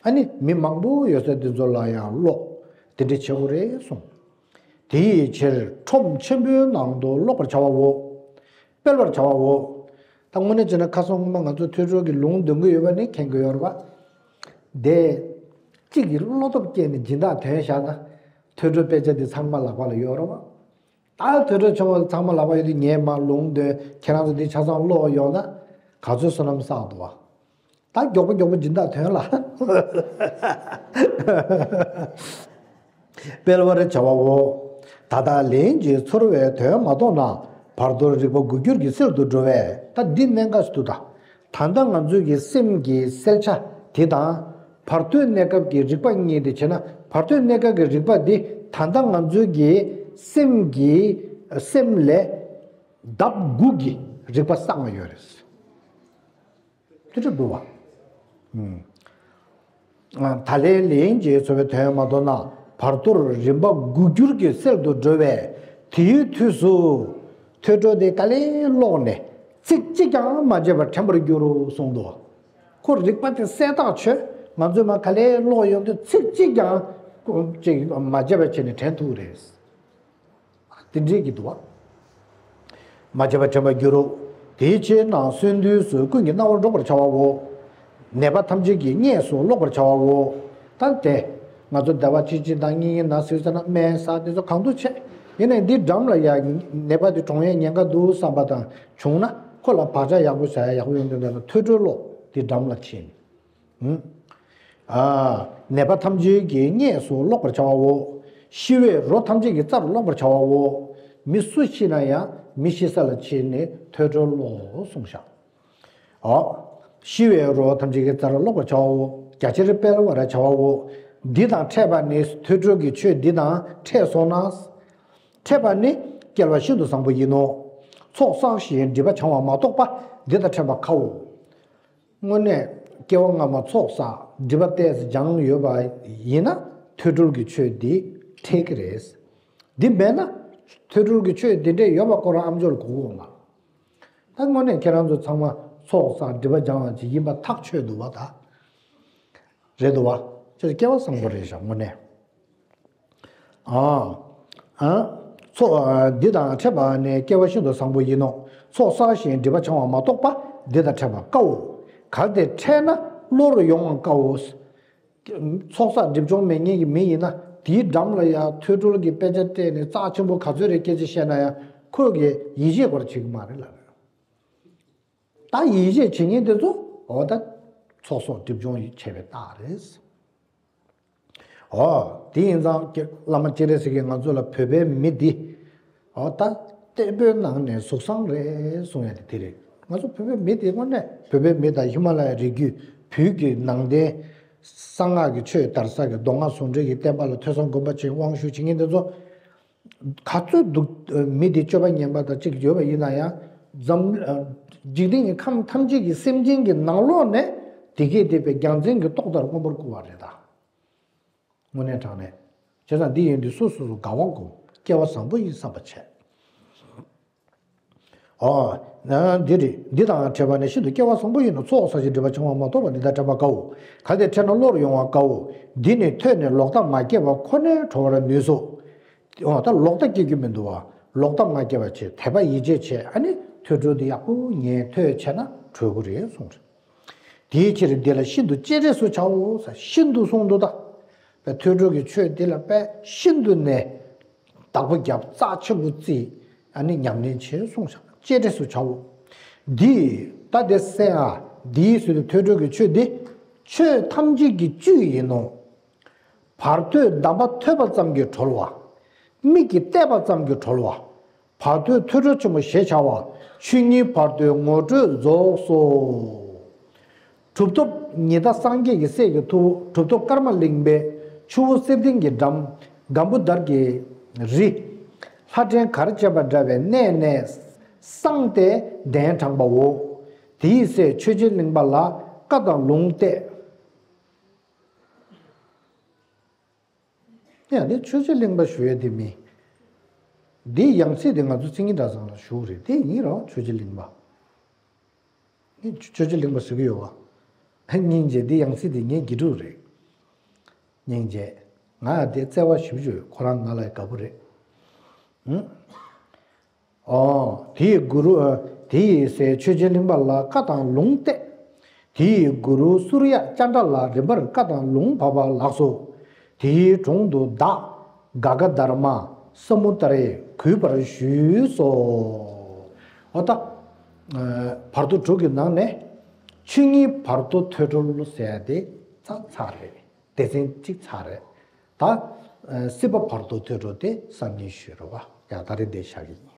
ཨ་ནི་མི་མང་པོ་ཡོད་ས་དེ་ཚོ་ལ་ཡང་ཀློག་དེ་འདྲ་བྱེད་དགོས་རེད་གསུངས། དེ་ཡི་ཕྱིར་ཁྲོམ་ཆེན་པོའི་ནང་དུ་ཀློག་པར་བྱ་བའོ། སྤེལ་བར་བྱ་བའོ། ད་དངོས་གནས་བྱས་ན་ཁ་སང་སྔོན་མ་ང་ཚོ་ཐོས་གྲོལ་གྱི་ལུང་འདོན་གྱི་ཡོད་པ་ནི་མཁྱེན་གྱི་ཡོད་རེད་པ། དེ། གཅིག་གིས་བློ་སྟོབས་བསྐྱེད་ནས་སྦྱིན་བདག་ཐོན་བཞག་ན། ཐོས་གྲོལ་དཔེ་ཆ་འདི་ཚང་མ་ལག་པ་ལ་ཡོད་རེད་པ། ད་ཐོས་གྲོལ་ཆེན་མོ་ཚང་མ་ལག་པ་ཡོད་དུས་ངས་མར་ལུང་འདོན་ཁྱེད་རང་ཚོ་འདི་ཆ་ཚང་ཀློག་ཡོང་ན་ག་ཚོད་བསོད་ནམས་བསགས་འདུག་བ། ད་མགྱོགས་པོ་མགྱོགས་པོ་སྦྱིན་བདག་ཐོན་ལ། སྤེལ་བར་བྱ་བའོ། ད་ལྟ་ལན་གྱིས་ཚོར་བའི་དོན་མ་རྟོགས་ན་བར་དོར་རིག་པ་དགུ་འགྱུར་གྱི་གསེར་དུ་འགྲོ་བས། ད་འདི་གནད་འགག་ཏུ་ད། ད་ལྟ་ང་ཚོའི་གི་སེམས་ཀྱི་གསལ་ཆ་དེ་དང་། བར་དོའི་གནས་སྐབས་ཀྱི་རིག་པ་གཉིས་དེ་བྱས་ན་བར་དོའི་གནས་སྐབས་ཀྱི་རིག་པ་འདི་ད་ལྟ་ང་ཚོའི་གི་སེམས་ཀྱི་སེམས་ལས་ལྡབ་དགུ་གི་རིག་པ་བསགས་ཡོད་རེད། དེ་འདྲ་འདུག་བ། ད་ལན་ལན་གྱིས་ཚོར་བའི་དོན་མ་རྟོགས་ན་བར་དོར་རིམ་པ་དགུ་འགྱུར་གྱི་གསེར་དུ་འགྲོ་བས། དེའི་དུས་སུ་ཐོས་གྲོལ་དེ་ག་ལེར་ཀློག་ནས་ཚིག་གཅིག་ཀྱང་མ་བརྗེད་པར་དྲན་པར་འགྱུར་རོ་གསུངས་འདུག་ཁོ་རིག་པ་དེ་གསལ་ཐག་ཆོད། ང་ཚོས་མ་ག་ལེར་ཀློག་ཡོང་དུས་ཚིག་གཅིག་ཀྱང་ཅིག་མ་བརྗེད་པ་བྱས་ནས་དྲན་ཐུབ་རེད། དེ་འདྲའི་གི་འདུག་བ། མ་བརྗེད་པར་དྲན་པར་འགྱུར་རོ། དེའི་ཕྱིར་ན་གསོན་དུས་སུ་ཀུན་གྱིས་རྣ་བར་སྒྲོག་པར་བྱ་བའོ། ནད་པ་ཐམས་ཅད་ཀྱི་སྔས་སུ་ཀློག་པར་བྱ་བའོ། ད་དེ། ང་ཚོ་ཟླ་བ་གཅིག་གཅིག་དང་གཉིས་གཉིས་ན་ཟེར་ཟེར་ན་སྨན་ཟ་དེ་ཚོ་གང་དུ་བྱེད། ཡིན་ནའི་འདི་འགྲམ་ལ་ཡ་ནད་པ་དེ་གྲོངས་ཡས་ཉེན་ཁ་འདུག་བསམ་པ་དང་བྱུང་ན་ཁོ་ལ་བག་ཆགས་ཡག་པོ་བྱ་ཡ་ཡག་པོ་ཡོང་དུས་ད་ཐོས་གྲོལ་ཀློག་དེ་འགྲམ་ལ་ཕྱིན། ཨ། ནད་པ་ཐམས་ཅད་ཀྱི་སྔས་སུ་ཀློག་པར་བྱ་བའོ། ཤི་བའི་རོ་ཐམས་ཅད་ཀྱི་རྩར་ཀློག་པར་བྱ་བའོ། མི་སུ་ཤི་ན་ཡང་མི་ཤི་ས་ལ་ཕྱིན་ནས་ཐོས་གྲོལ་ཀློག་གསུངས་བཞག་ཨ། ཤི་བའི་རོ་ཐམས་ཅད་ཀྱི་རྩར་ཀློག་པར་བྱ་བའོ། རྒྱ་ཆེར་སྤེལ་བར་བྱ་བའོ། འདི་དང་ཕྲད་པ་ནི་ཐོས་གྲོལ་གྱི་ཆོས་འདི་དང་ཕྲད་སོང་ན། ཕྲད་པ་ནི་སྐལ་བ་ཤིན་ཏུ་བཟང་པོ་ཡིན་ནོ། ཚོགས་བསགས་ཤིང་སྒྲིབ་པ་བྱང་བ་མ་གཏོགས་པ་འདི་དང་ཕྲད་པ་ཁའོ། དངོས་གནས་སྐྱེ་བ་སྔ་མ་ཚོགས་བསགས་སྒྲིབ་པ་ཏོག་ཙམ་སྦྱངས་ཡོད་པ་ཡིན་ན་ཐོས་གྲོལ་གྱི་ཆོས་འདི་འཕྲད་ཀྱི་རེད། འདི་མེད་ན་ཐོས་གྲོལ་གྱི་ཆོས་འདི་འདྲས་ཡོད་པ་ཁོ་རང་ཨ་མཆོག་ལ་གོ་གི་ཡོད་མ་རེད། ད་དངོས་གནས་ཁྱེད་རང་ཚོ་ཚང་མ་ཚོགས་བསགས་སྒྲིབ་པ་སྦྱང་བ་ཅིག་ཡིན་པ་ཐག་ཆོད་འདུག་བ་ད། རེད་འདུག་བ། ཁྱེད་ཚོ་སྐལ་བ་བཟང་པོ་རེད་ཤག་དངོས་གནས། ཨ། ཨ། ཚོགས། ཨ། འདི་དང་འཕྲད་པ་ནི་སྐལ་བ་ཤིན་ཏུ་བཟང་པོ་ཡིན་ནོ། ཚོགས་བསགས་ཤིང་སྒྲིབ་པ་བྱང་བ་མ་གཏོགས་པ་འདི་དང་འཕྲད་པ་དཀའོ། གལ་ཏེ་འཕྲད་ན་བློ་རུ་ཡོང་བ་དཀའོ། ཚོགས་བསགས་སྒྲིབ་སྦྱོང་མེད་མཁན་གྱི་མི་ཡིན་ན་དེའི་འགྲམ་ལ་ཡ་ཐོས་གྲོལ་གྱི་དཔེ་ཆ་སྤྲད་ནས་རྩ་ཆེན་པོ་ག་ཚོད་རེ་སྐད་ཆ་བཤད་ན་ཡང་ཁོས་གི་ཡིད་ཆེས་སྐོར་བྱེད་ཀྱི་མ་རེད་ལ། ད་ཡིད་ཆེས་བྱེད་མཁན་དེ་ཚོ་འོ་ད་ཚོགས་གསོག་སྒྲིབ་སྦྱོང་བྱས་པའི་རྟགས་རེད། འོ། དེ་ཡིན་ཙང་ཀྱེ་བླ་མ་སྤྱན་རས་གཟིགས་ཀྱིས་ང་ཚོ་ལ་བོད་པའི་མི་འདི། འོ་ད་བསྟན་པའི་ནང་ནས་གཟུགས་བཟང་རེད་གསུང་ཡ་དེ་དེ་རེད། ང་ཚོ་བོད་པའི་མི་དེ་དངོས་གནས་བོད་པའི་མི་དང་ཧི་མ་ལ་ཡའི་རི་རྒྱུད་བོད་ཀྱི་ནང་བསྟན། གསང་སྔགས་ཀྱི་ཆོས་དར་ས་གི་མདོ་སྔགས་ཟུང་འབྲེལ་གྱི་བསྟན་པ་ལ་ཐོས་བསམ་སྒོམ་པ་བྱེད་དབང་ཞུ་བྱེད་མཁན་དེ་ཚོ། ག་ཚོད་འདུག་མི་དེ་སྤྱོད་པ་ངན་པ་དང་གཅིག་ཡོད་པ་ཡིན་ན་ཡང་། འཛམ། འཇིག་རྟེན་གྱི་ཁམས་ཐམས་ཅད་ཀྱི་སེམས་ཅན་གྱི་ནང་ལོགས་ནས་དེ་སྐད་བསྡད་པའི་རྒྱལ་མཚན་གྱི་ཏོག་ལྟར་མངོན་པར་བཀུར་བ་རེད་ད། དངོས་གནས་དྲང་གནས། བྱས་ཙང་འདི་ཡིན་དུས་སོ་སོ་སོ་དགའ་བ་སྒོམ། སྐལ་བ་བཟང་པོ་ཡིན་བསམ་པ་བྱས། ཨོ། ན་འདི་རེད། འདི་དང་འཕྲད་པ་ནི་ཤིན་ཏུ་སྐལ་བ་བཟང་པོ་ཡིན་ནོ། ཚོགས་བསགས་ཤིང་སྒྲིབ་པ་བྱང་བ་མ་གཏོགས་པ་འདི་དང་འཕྲད་པ་དཀའོ། གལ་ཏེ་འཕྲད་ན་བློ་རུ་ཡོང་བ་དཀའོ། འདི་ནི་ཐོས་ནས་ལོག་ལྟ་མ་སྐྱེས་པ་ཁོ་ནས་གྲོལ་བར་ནུས་སོ། འོ་ད་ལོག་ལྟ་སྐྱེ་རྒྱུ་མི་འདུག་བ། ལོག་ལྟ་མ་སྐྱེས་པ་བྱས། དད་པ་ཡིད་ཆེས་བྱས། ཨ་ནི་ཐོས་གྲོལ་འདི་ཡག་པོ་ཉན་ཐོས་བྱས་ན་གྲོལ་གི་རེད་གསུངས་རེད། དེའི་ཕྱིར་འདི་ལ་ཤིན་ཏུ་གཅེས་སྤྲས་སུ་བྱའོ་ཟེར། ཤིན་ཏུ་གསུངས་འདུག་ད། པའི་ཐོས་གྲོལ་གྱི་ཆོས་འདི་ལ་པའི་ཤིན་ཏུ་ནས་བདག་པོ་རྒྱབ། རྩ་ཆེན་པོ་བརྩི། ཨ་ནི་ཉམས་ལེན་བྱེད་གསུངས་བཞག་གཅེས་སྤྲས་སུ་བྱའོ། འདི་ད་དེ་སེ་ཨ། འདིའི་ཟེར་དུས་ཐོས་གྲོལ་གྱི་ཆོས་འདི་ཆོས་ཐམས་ཅད་ཀྱི་བཅུད་ཡིན་ནོ། བར་དོའི་གདམས་པ་ཐོས་པ་ཙམ་གྱིས་གྲོལ་བ། མིག་གིས་བལྟས་པ་ཙམ་གྱིས་གྲོལ་བ། བར་དོའི་ཐོས་གྲོལ་ཆེན་པོ་ཞེས་བྱ་བ། ཆོས་ཉིད་བར་དོའི་ངོ་སྤྲོད་རྫོགས་སོ། གྲུབ་ཐོབ་ཉི་ཟླ་སངས་རྒྱས་ཀྱི་སྲས་ཀྱི་ཐུ་བོ། གྲུབ་ཐོབ་ཀརྨ་གླིང་པས་ཆུ་བོ་གསེར་ལྡན་གྱི་འགྲམ། སྒམ་བུ་དར་གྱི་རི། ལྷ་ཕྲན་གར་བཅས་པ་འདྲ་བའི་གནས་ནས་སངས་ཏེ་གདན་དྲངས་པའོ། དེའི་སྲས་ཆོས་རྗེ་གླིང་པ་ལ་བཀའ་དང་ལུང་གཏད། ཡང་དེ་ཆོས་རྗེ་གླིང་པ་ཞུ་ཡས་དེ་མིན། འདི་ཡང་སྲིད་དེ་ང་ཚོ་མཚན་ཉིད་གྲྭ་ཚང་ལ་ཞུགས་རེད། དེ་ཡིན་རོགས་ཆོས་རྗེ་གླིང་པ། ངས་ཆོས་རྗེ་གླིང་པ་ཟེར་གི་ཡོད་བ། སྙིང་རྗེ། འདི་ཡང་སྲིད་དེ་ངའི་དགེ་ཕྲུག་རེད། སྙིང་རྗེ། ང་ཡང་དེ་བརྩེ་བ་ཞེ་པོ་ཅིག་ཡོད། ཁོ་རང་ང་ལ་དགའ་པོ་རེད། ཨང་། ཨོ། དེ་ཡི་གུ་རུ། དེ་ཡི་སྲས་ཆོས་རྗེ་གླིང་པ་ལ་བཀའ་དང་ལུང་གཏད། དེ་ཡི་གུ་རུ་སུར་ཡ་ཅན་དྲ་ལ་རིམ་པར་བཀའ་དང་ལུང་བབས་པ་ལགས་སོ། དེའི་དྲུང་དུ་བདག་ག་ག་དྷརྨ་ས་མུ་ཏྲ་ཡེ་གུས་པར་ཞུས་སོ། འོ་ད། བར་དོ་དྲུག་གི་ནང་ནས་ཆོས་ཉིད་བར་དོ་ཐོས་གྲོལ་ཟེར་ཡ་དེ་ཚར་ཚར་རེད། སྡེ་ཚན་གཅིག་ཚར་རེད། ད། སྲིད་པ་བར་དོ་ཐོས་གྲོལ་དེ་སང་ཉིན་ཞུས་རོགས་པ། ཡ་ད་རེས་འདིར་བཞག་གི་ཡིན།